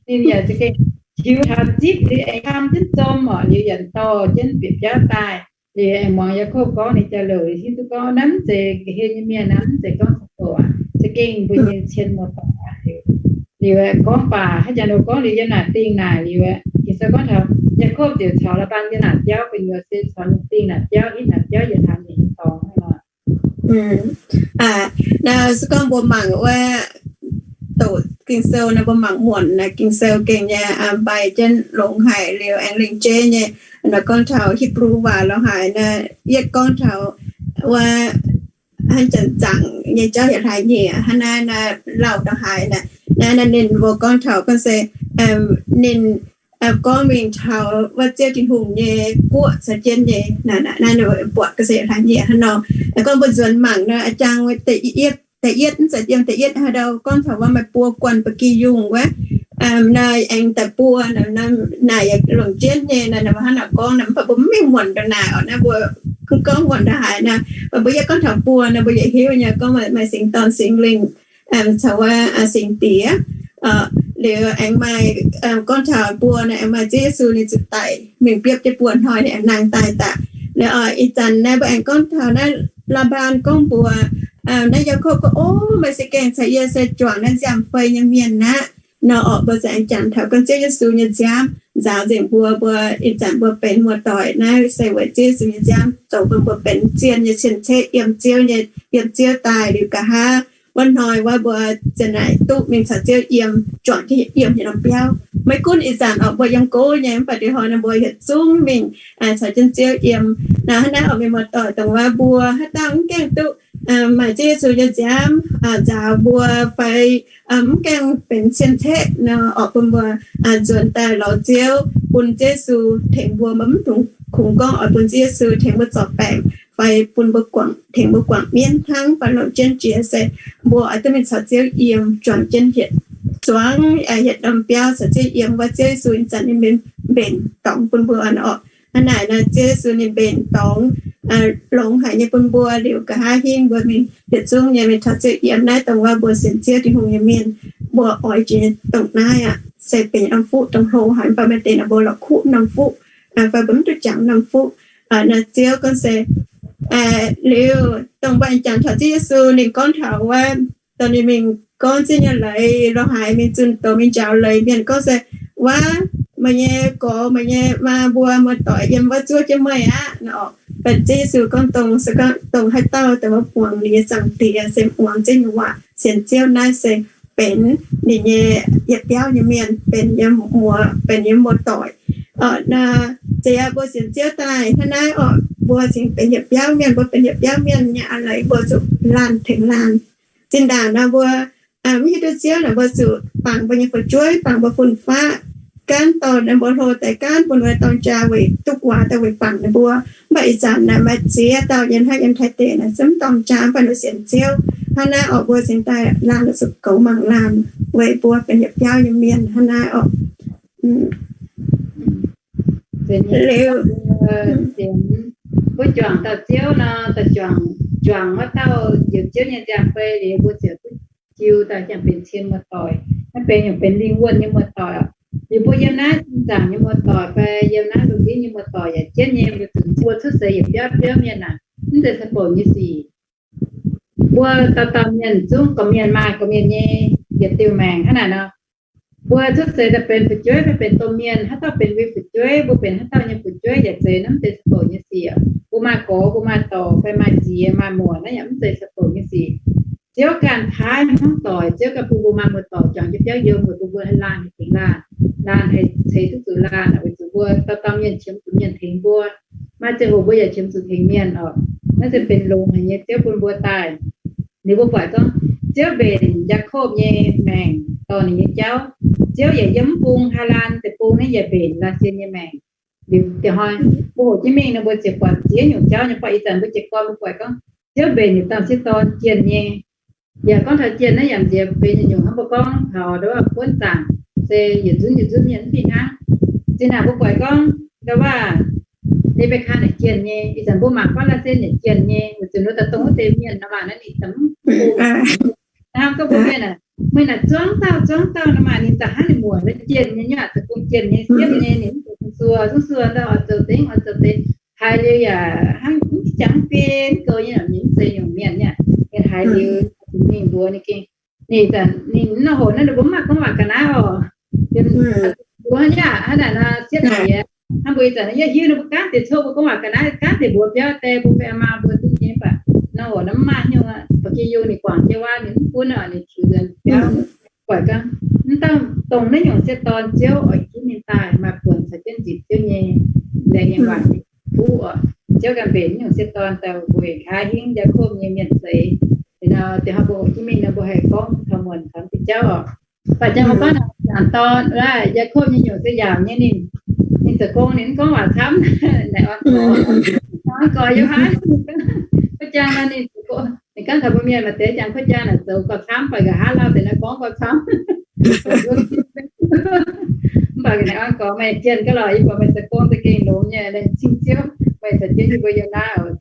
Ninh yaac za'gengh tiux taux zipv liuz aengx qam jienv zom oc, liuz yaac dorh jienv bieqc biauv daaih. Liuz aengx muangx Yaakopv gorngv ninh jauv-louc, hiuv duqv gorngv naaiv mv zeiz ga'hlen nyei mienh, naaiv mv zeiz gorngv caux doqc aqv, za'gengh mbuo nyei cien muoz-doic aqv. Liuz gorngv baac haaix jangx nor gorngv liuz yiem naaic dingh naaic liuz, Ging-Sou gorngv taux Yaakopv ziouc caux Laa^mbaan yiem naaic biauv gu'nyuoz, se caux ninh dingh naaic biauv, hitv naaic biauv yietc hlaax nyeic nyei dorngx hnangv nor. Naaiv se gorngv mbuo mangc wuov doqc Ging-Sou naaiv, mbuo mangc muonc naaiv Ging-Sou gengh nyei, mbaih jienv longx haic liuz aengx lingh jeiv nyei. Nor gorngv taux Hipv^lu waac lo haaix naaiv, yietv gorngv taux wuov hnangv janx zaangc nyei jauv yietc hlaax nyeic hnangv naaiv, naaiv lauh lo haaix naaiv, naaiv, naaiv ninh mbuo gorngv taux gorngv se ninh gorngv mingh taux wuov Ziouv Tin-Hungh nyei guoqv caux jienv nyei, naaiv, naaiv buatc gorngv se yietc hlaax nyeic hnangv nor. Gorngv mbuo nzuonx mangc nor, a'jang da'yietv, da'yietv, mv zeiz yiem da'yietv haaix ndau gorngv taux wuov maaih buo guanh ba'gi yungh wuov, naaiv aengx daaih buo, naaiv yaac longc jienv nyei, naaiv hnangv naaic gorngv naaiv, mv baac mbuo mv mingh muonc ndongc naaic oc, naaiv mbuo gorngv muonc ndongc haaix naaiv, mv baac mbuo yietv gorngv taux buo naaiv mbuo yaac hiuv nyei, gorngv maaih Singx Dorn, Singx Lingh, caux wuov Singx Diex. Liuz aengx maaih gorngv taux buo naaiv aengx maaih Ziouv Yesu ninh zuqc daic mingh biopv jienv buo hnoi, ninh aengx nangh daaih daaih. Liuz ih zanc naaiv mbuo aengx gorngv taux naaiv Laa^mbaan gorngv mbuox naaiv Yaakopv gorngv, O, meih se gengh caux yie se juangc naaiv nziaamv-fei nyei mienh aqv. Nor orqc, mbuo se aengx janx taux gorngv Ziouv Yesu nyei nziaamv nzaaux nzengc mbuo, mbuo ih zanc mbuo benx muoz-doic naaiv se weic Ziouv Yesu nyei nziaamv zoux bun mbuo benx zien nyei cien-ceqv, yiem Ziouv nyei, yiem Ziouv daaih liuz nqa'haav wuov hnoi wuov mbuo ziouc naaic duqv mingh caux Ziouv yiem, juangc jienv yiem yietc norm biauv. Maiv gunv ih zanc orqc, mbuo yiem gouv nyei, mv baac diex hnoi nor mbuo yietc zungv mingh caux jienv Ziouv yiem. Naaiv hnangv naaiv orqc, mienh muoz-doic, dongh wuov mbuo haaix dauh mv gaengh duqv maaih Ziouv Yesu nyei nziaamv nzaaux mbuo fai mv gaengh benx cien-ceqv nor orqc, bun mbuo nzuonx daaih lorz Ziouv, bun Ziouv Yesu tengx mbuo, mv dungx kungx gorngv oix bun Ziouv Yesu tengx mbuo zorc baengc fai bun mbuo guangc, tengx mbuo guangc mienv hnangv, mv baac longc jienv jiex se mbuo oix duqv mingh caux Ziouv yiem, juangc jienv hietc zuangx, hietc norm biauv caux Ziouv yiem, wuov Ziouv Yesu ih zanc ninh mbenc dorngx bun mbuo oc. Hnangv naaic nor Ziouv Yesu ninh mbenc dorngx longx haic nyei bun mbuo liuz, nqa'haav hingv mbuo mingh yietc zungv nyei mingh taux Ziouv yiem. Naaiv dongh wuov mbuo sienx Ziouv Tin-Hungh nyei mienh, mbuo oix jiex dongh naaiv aqv. Se benx norm fuqv dongh hlo haic, mv baac maaih deix naaic mbuo la'kuqv norm fuqv, fai mbuo mv duqv jangx norm fuqv. Naaiv Ziouv gorngv se liuz, dongh mbuo aengx jangx taux Ziouv Yesu, ninh gorngv taux wuov, dongh ninh mingh gorngv Ziouv nyei leiz lo haaix, mingh zunh doz mingh njaaux leiz mienh gorngv se, wuov, meih nyei gorx, meih nyei maa mbuo muoz-doic yiem wuov zuov jienv meih aqv. Benx Ziouv Yesu gorngv dongh, se gorngv dongh haaix dauh dongh wuov muangx ninh nyei Zaangc Diex, se muangx Ziouv nyei waac, sienx Ziouv, naaiv se benx ninh nyei yietc biauv nyei mienh, benx yiem muoz, benx yiem muoz-doic. Nor, se aqv, mbuo sienx Ziouv daaih hnangv naaiv oc, mbuo cingx benx yietc biauv mienh. Mbuo benx yietc biauv mienh nyei a'leiz mbuo zuqc laanh tengx laanh. Zinh ndaangc nor mbuo mv hiuv duqv Ziouv naaic, mbuo zuqc bangc mbuo nyei fu'jueiv, bangc mbuo fun-faqv, gaanv dorh ninh mbuo hlo deix gaanv bun mbuo dorng jaa weic duqv guaax daaih weic bangc ninh mbuo. Mv baac ih zanc naaic maaih ziex dauh nyei hnangv yiem Taiv deic naaic zungv dorng jaa, mv baac ninh sienx Ziouv. Hnangv naaiv oc, mbuo cingx daaih laanh zuqc goux mangc laanh weic mbuo benx yietc biauv nyei mienh hnangv naaiv oc. Liuz, mbuo juangc dauh Ziouv nor, daaih juangc, juangc wuov dauh njoux Ziouv nyei nziaamv-fei liuz, mbuo ziouc duqv jiu daaih hiaangx benx cien muoz-doic. Naaiv benx nyungc benx lingh wuonh nyei muoz-doic oc. Liuz mbuo yiem naaiv zinh zaangc nyei muoz-doic fai yiem naaiv lungh ndiev nyei muoz-doic yaac jienv nyei, mbuo zuqc, mbuo cuotv seix yietc biauv biauv mienh naaic, mv zeiz sai-bouc nyei sic. Mbuo dauh dauh mienh zungv gorqv-mienh maaih gorqv-mienh nyei yietc diuh maengc hnangv naaic nor. Mbuo cuotv seix daaih benx fu'jueiv fai benx domh mienh, haaix dauh benx mbuo fu'jueiv, mbuo benx haaix dauh nyei fu'jueiv yaac zeiz, naaiv mv zeiz sai-bouc nyei sic. Mbuo maaih gorx, mbuo maaih dorc, fai maaih ziex maaih muoc, naaiv yaac mv zeiz sai-bouc nyei sic. Ziouv ganh paaiv hmuangv doic, Ziouv ganh bun mbuo maaih muoz-doic juangc jienv biauv yiem, weic bun mbuo haih laanh haih tengx laanh, laanh haih ceix duqv zuqc laanh, weic zuqc mbuo dauh dauh mienh qiemx zuqc mienh tengx mbuo. Maaih ziangh hoc mbuo yaac qiemx zuqc tengx mienh oc. Naaiv se benx longx haic nyei Ziouv bun mbuo daaih. Liuz mbuo buatc gorngv Ziouv mbenc Yaakopv nyei maengc dorh ninh nyei jauv. Ziouv yaac yiem mv bung Haalaan deic-bung naaiv yaac mbenc Laasie nyei maengc. Liuz da'nyeic hnoi mbuo hoqc jienv mingh nor, mbuo ziouc buatc ziex nyungc jauv nyei. Buatc ih zanc mbuo jiez gorn mbuo buatc gorngv Ziouv mbenc yietc dauh sieqv dorn jienh nyei. Yaac gorngv taux jienh naaiv yaac nziex benx nyungc-nyungc hnangv mbuo gorngv taux ndau wuov buonv zaangc, se yietc nzunc yietc nzunc mienh mv fih hnangv. Zinh ndaangc mbuo buatc gorngv ndau wuov Le^mbe^kaa naaic jienh nyei, ih zanc mbuo mangc gorngv Laasie naaic jienh nyei, weic zuqc ninh daaih dongh wuov deix mienh nor maah, naaiv ninh daaih mv bung. Naaiv gorngv mbuo mienh aah, meih naaic zuangv dauh zuangv dauh nor maah, ninh daaih hnangv ninh muoc naaiv jienh nyei nyei, daaih bung jienh nyei siepv nyei, ninh mv zuqc suo, zungv suo ndau oix zoux deix oix zoux deix. Haiz liuz yaac hnangv mv jangx biei mv goux nyei, ninh mv zeiz nyungc mienh nyei. Ninh haiz liuz mingh mbuox ninh gengh, ninh zanc ninh nor hoc naaiv ninh mbuo mv maaih gorngv waac ga'naaiv oc. Mbuo hnangv yaac hnangv naaic nor siepv jiex, hnangv mbuo ih zanc yie hiuv ninh mbuo gaanv deix coqv mbuo gorngv waac ga'naaiv, gaanv deix mbuox biauv die mbuo fai maa mbuo duqv nyei, mv baac nor hoc naaiv mv maaih nyungc aqv. Ba'gi yungh ninh guangc jienv wuov, ninh mv gunv oc, ninh tiux nzuonx biauv. Buatc gorngv mv dauh dongh naaiv nyungc sieqv dorn Ziouv oix ginv ninh daaih maaih buonc caux jienv nzipc Ziouv nyei laengz nyei waac nyei fuqv oc. Ziouv ganh mbenc naaiv nyungc sieqv dorn daaih weic nqa'haav hingv Yaakopv nyei mienh zeix. Liuz nor da'nyeic hnoi mbuo hoqc jienv mingh nor, mbuo haih gorngv taux muonc taux deix jauv oc. Baac jangx mbuo gorngv naaic dorn, Yaakopv nyei nyungc se yaauc nyei ninh, ninh zoux gong ninh mv gorngv waac camv. Naaic orn gorx, orn gorx Yo^han, kuv jang nor ninh, ninh gorngv taux mbuo mienh maaih deix jangx kuv jang naaic zoux gauh camv, baac nqa'haav lauh deix naaiv gorngv gauh camv. Mv baac naaic orn gorx meih jienh gaax lorqc, yie buatc meih zoux gong za'gengh longx nyei, laengz zingh Ziouv, meih caux jienv yie mbuo yiem naaiv oc.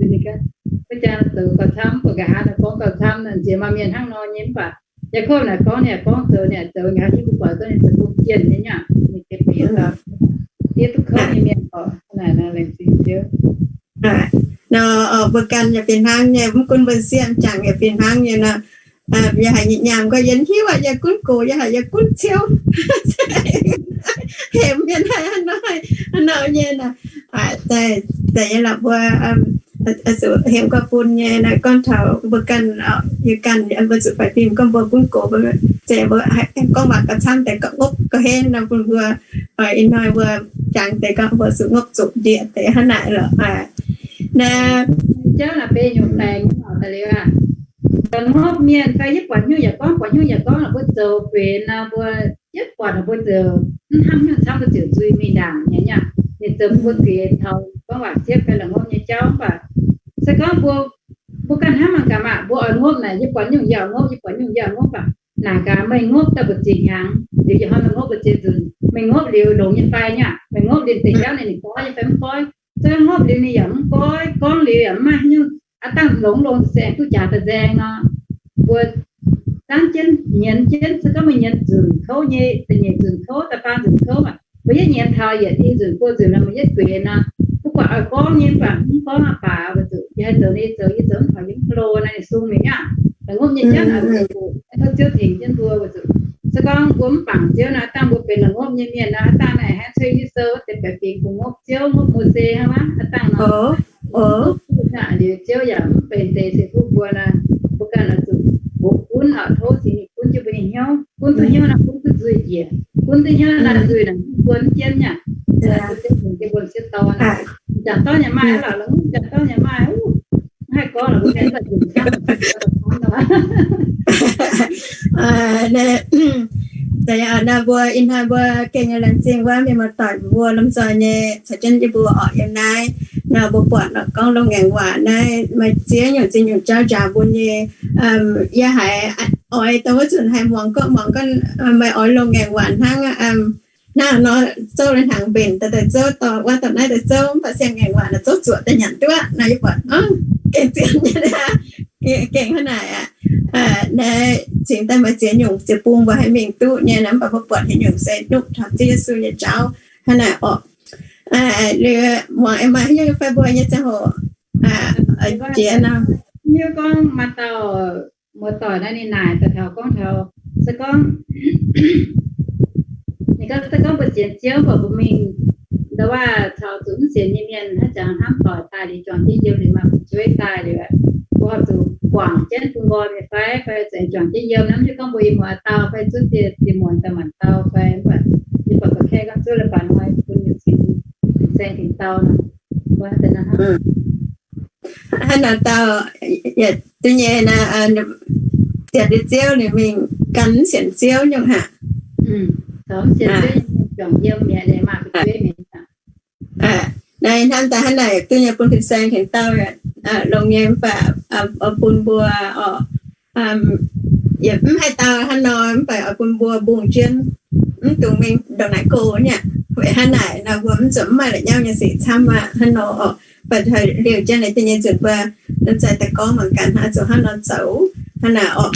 Kuv jang zoux gauh camv, baac nqa'haav naaic gorngv gauh camv, nziex maaih mienh hnangv nor nyei, mv baac Yaakopv naaic gorngv ninh gorngv zoux, ninh zoux nqa'haav hiuv mbuo buatc gorngv ninh zoux gong jienh nyei nyei, ninh gengh benx diev duqv kouv nyei mienh oc. Naaic nor laengz zingh Ziouv. Nor mbuo ganh yaac fih hnangv nyei, mv gunv mbuo sieqv jangx yaac fih hnangv nyei nor. Yaac haiz nyaam gorx yie hiuv aqv, yie gunv gox, yie haiz yie gunv ciouv. Hemx mienh haiz hnangv nor, hnangv nor nyei nor. Daaih nyei lorqc mbuo zuqc hemx gorx bun nyei nor, gorngv taux mbuo ganh, yie ganh mbuo zuqc faix fim gorngv mbuo gunv gox, mbuo zeiz mbuo gorngv waac gauh camv deix, gauh ngopv gauh henv nor bun mbuo. Ih hnoi mbuo jangx deix gorngv mbuo zuqc ngopv zuqc ndieqc deix hnangv naaic lorqc. Naaiv jauv naaic benx nyungc baengc nyei oc, daaih liuz aqv. Dongh ngopv mienh fai yie buatc nyungc yaac gorngv, buatc nyungc yaac gorngv, mbuo zoux benx nor mbuo yietv buatc mbuo ziouc mv hnamv nyungc camv, mbuo ziouc nzuih mingh ndaangc nyei aqv. Ninh zoux mbuo zuiz taux gorngv waac siepv fai la'ngopv nyei jauv. Mv baac se gorngv mbuo, mbuo ganh hnamv mangc gaax maah, mbuo oix ngopv naaic, yie buatc nyungc yie oix ngopv, yie buatc nyungc yie oix ngopv baac naaic gaax meih ngopv daaih mbu'ziex hnyangx liuz, yie hnoi meih ngopv mbu'ziex nzunc, meih ngopv liuz longx nyei fai nyei aqv. Meih ngopv liuz deix jauv ninh, ninh goiv nyei fai mv goiv. Se gorngv ngopv liuz ninh yaac mv goiv, gorngv liuz yaac mv maaih haaix nyungc, aav dangh longx longx se aengx duqv jaax daaih nzaeng nor. Mbuo zanv jienv nyienz jienv, se gorngv meih nyienz nzunc kouv nyei, da'nyeic nzunc kouv, da'faam nzunc kouv aqv, mbuo yietv nyienz taux yietc i nzunc buo nzunc nor, mbuo yietv gueix nor, mv baac oix gorngv nyei, mv baac mv gorngv aqv baac, weic zuqc yie haih zoux ninh, zoux yie zoux mv taux yie mv hlo nor, ninh sung mingh aqv. La'ngopv nyei jauv naaic, tov Ziouv tengx jienv mbuo, weic zuqc se gorngv mbuo mv bangc Ziouv nor, aav dangh mbuo benx la'ngopv nyei mienh nor, aav dangh naaic hnangv cuotv Yesu deix baeqc fingx kungx ngopv Ziouv, ngopv Mose hnangv aqv. Aav dangh nor, liuz Ziouv yaac mv benx deix ceix fuqv mbuo nor, mbuo ganh oix zuqc hoqc gunv oc, tov Singx Lingh gunv jienv mbuo nyei hnyouv, gunv duqv hnyouv nor, gunv duqv nzuih njiec, gunv duqv hnyouv nor, nzuih naaic mv buonv jienv nyei aqv. Ziouv tengx jienv mbuo sieqv dorn. M'jangc dorn yaac maaih aqv lorqc, m'jangc dorn yaac maaih. Mv haih gorngv lorqc, mbuo mienh mv baac nzunc camv, nzunc camv nor. Naaiv mbuo ih hnoi mbuo gengh nyei laengz zingh wuov mienh muoz-doic mbuo lomh nzoih nyei caux jienv yie mbuo oc yiem naaiv. Nor mbuo buatc lorqc gorngv loz-ngaengc waac naaiv maaih ziex nyungc ziex nyungc jauv njaaux mbuo nyei. Yie haiz oix dongh wuov nzunc haih muangx gorngv, muangx gorngv meih oix loz-ngaengc waac hnangv, hnangv nor zouv lai hnaangx mbenc daaih, daaih zouv dorh wuov dorh naaiv daaih zouv, mv baac siang-ngaengc waac naaic zouv zuoqc daaih nyanc duqv naaic, yie buatc gengh zien nyei, gengh hnangv naaic aqv. Naaiv cingx daaih maaih ziex nyungc ziex bung mbuo haih mingh duqv nyei nor, mv baac mbuo buatc haaix nyungc se nupv taux Ziouv Yesu nyei jauv hnangv naaic orqc. Liuz muangx aengx maaih haaix nyungc fai mbuo nyei ziangh hoc jiex nor. Hiuv gorngv maaih dauh muoz-doic naaiv ninh naaic daaih taux gorngv taux se gorngv ninh gorngv se gorngv mbuo sienx Ziouv mv baac mbuo mingh ndau wuov caux zuqc mv sienx nyei mienh hnangv jangx hnamv doic daaih liuz, juangc jienv yiem liuz maaih fu'jueiv daaih liuz, mbuo zuqc guangc jienv bun nqoi nyei fai, fai zuqc juangc jienv yiem nor, mv hiuv gorngv mbuo ih muonz dauh fai zuqv dieh muonz daaih maanc dauh fai, mv baac yie buatc ga'kaeqv gorngv zuqv leiz-baaix hnoi bun yietc cingx saeng-saeng dingc dauh nor, mbuo deix nor hnangv. Hnangv nor dauh yietc duqv nyei nor, sienx liuz Ziouv ninh mingh gan mv sienx Ziouv nyungc haic. Naaiv hnamv daaih hnangv naaic duqv nyei bun fin-saeng tengx dauh longx nyei, mv baac bun mbuo oc, yaac mv haih dau hnangv nor, mv baac oix bun mbuo mbungh jienv, mv dungx mingh ndongc naaic go nyei. Weic hnangv naaic nor mbuo mv zuqc mv maaih la'nyauv nyei sic camv aqv hnangv nor oc. Baac liuz jienv naaic da'nyeic nzunc mbuo lomh nzoih daaih gorngv mangc gaax hnangv zuqc hnangv nor zoux hnangv naaic oc.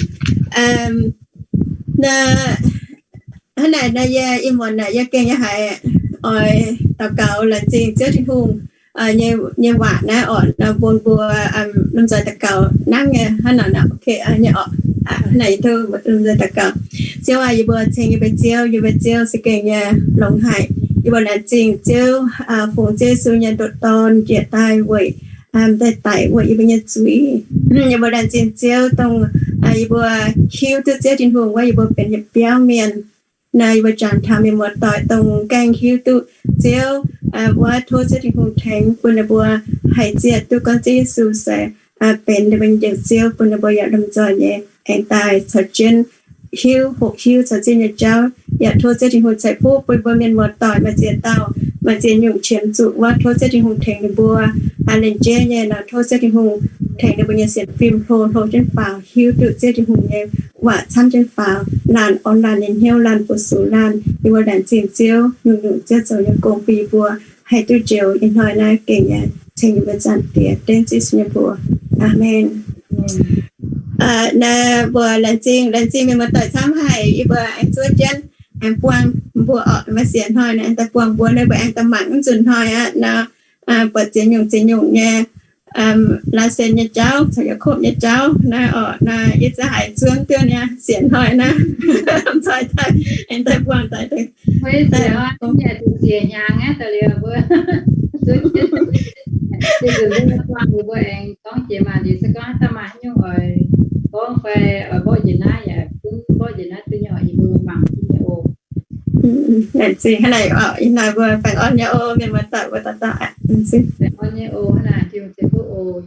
Naaiv, hnangv naaic nor yie ih muonz naaic yie gengh yie haiz oix daux gaux laengz zingh Ziouv Tin-Hungh nyei waac naaiv oc, nor bun mbuo lomh nzoih daux gaux nangv nyei hnangv naaic nor, ok nyei oc. Hnangv naaic yie tov lomh nzoih daux gaux. Ziouv aac, yie mbuo ceng yie mbuo Ziouv, yie mbuo Ziouv se gengh nyei longx haic. Yie mbuo laengz zingh Ziouv, fungx Ziouv Yesu nyei ndoqc Dorn njiec daaih weic, daaih daic weic yie mbuo nyei zuiz. Yie mbuo laengz zingh Ziouv dongh yie mbuo hiuv duqv Ziouv Tin-Hungh wuov, yie mbuo benx yietc biauv mienh. Naaiv yie mbuo jangx taux mienh muoz-doic dongh gaengh hiuv duqv Ziouv wuov, tov Ziouv Tin-Hungh tengx bun ninh mbuo haih zieqv duqv gorngv Ziouv Yesu se benx ninh mbuo nyei Njoux Ziouv, bun ninh mbuo yaac lomh nzoih nyei aengx daaih caux jienv hiuv, hoqc hiuv caux Ziouv nyei jauv. Yaac tov Ziouv Tin-Hungh ceix fuqv bun mbuo mienh muoz-doic maaih ziex dauh, maaih ziex nyungc qiemx zuqc wuov, tov Ziouv Tin-Hungh tengx ninh mbuo. Aa, lengc jeiv nyei nor, tov Ziouv Tin-Hungh tengx ninh mbuo nyei sienx fim hlo, hlo jienv faaux, hiuv duqv Ziouv Tin-Hungh nyei waac camv jienv faaux, laanh orn laanh nyei hnyouv, laanh fu-sux laanh. Yie mbuo laengz zingh Ziouv nyungc-nyungc Ziouv zoux nyei gong bun yie mbuo haih duqv njoux ih hnoi naaiv gengh ceng yie mbuo Zaangc Diex, dengv Ziouv Yesu nyei mbuox. Aamen. Naaiv mbuo laengz zingh, laengz zingh mienh muoz-doic camv haic. Yie mbuo aengx zuov jienv aengx buangh mbuo oc, maaih siec hnoi naaiv aengx daaih buangh mbuo, naaiv mbuo aengx daaih mangc mv nzunc hnoi aqv nor. Buatc ziex nyungc ziex nyungc nyei, Laasen nyei jauv caux Yaakopv nyei jauv naaiv oc. Naaiv yie za'haiz zuov duqv nyei siec hnoi naaiv, coi daaih aengx daaih buangh daaih deix. Mbuo aengx gorngv jiex maac liuz se gorngv daaih maaih haaix nyungc oix gorngv fai oix mborqv njiec naaiv yaac gunv mborqv njiec naaiv duqv nyei oc. Yie mbuo mangc duqv nyei oc. Laengz zingh hnangv naaic oc. Ih hnoi mbuo baengh orn nyei oc, mienh muoz-doic mbuo dauh dauh aqv. Baengh orn nyei oc, hnangv naaic Tin-Hungh ceix fuqv oc.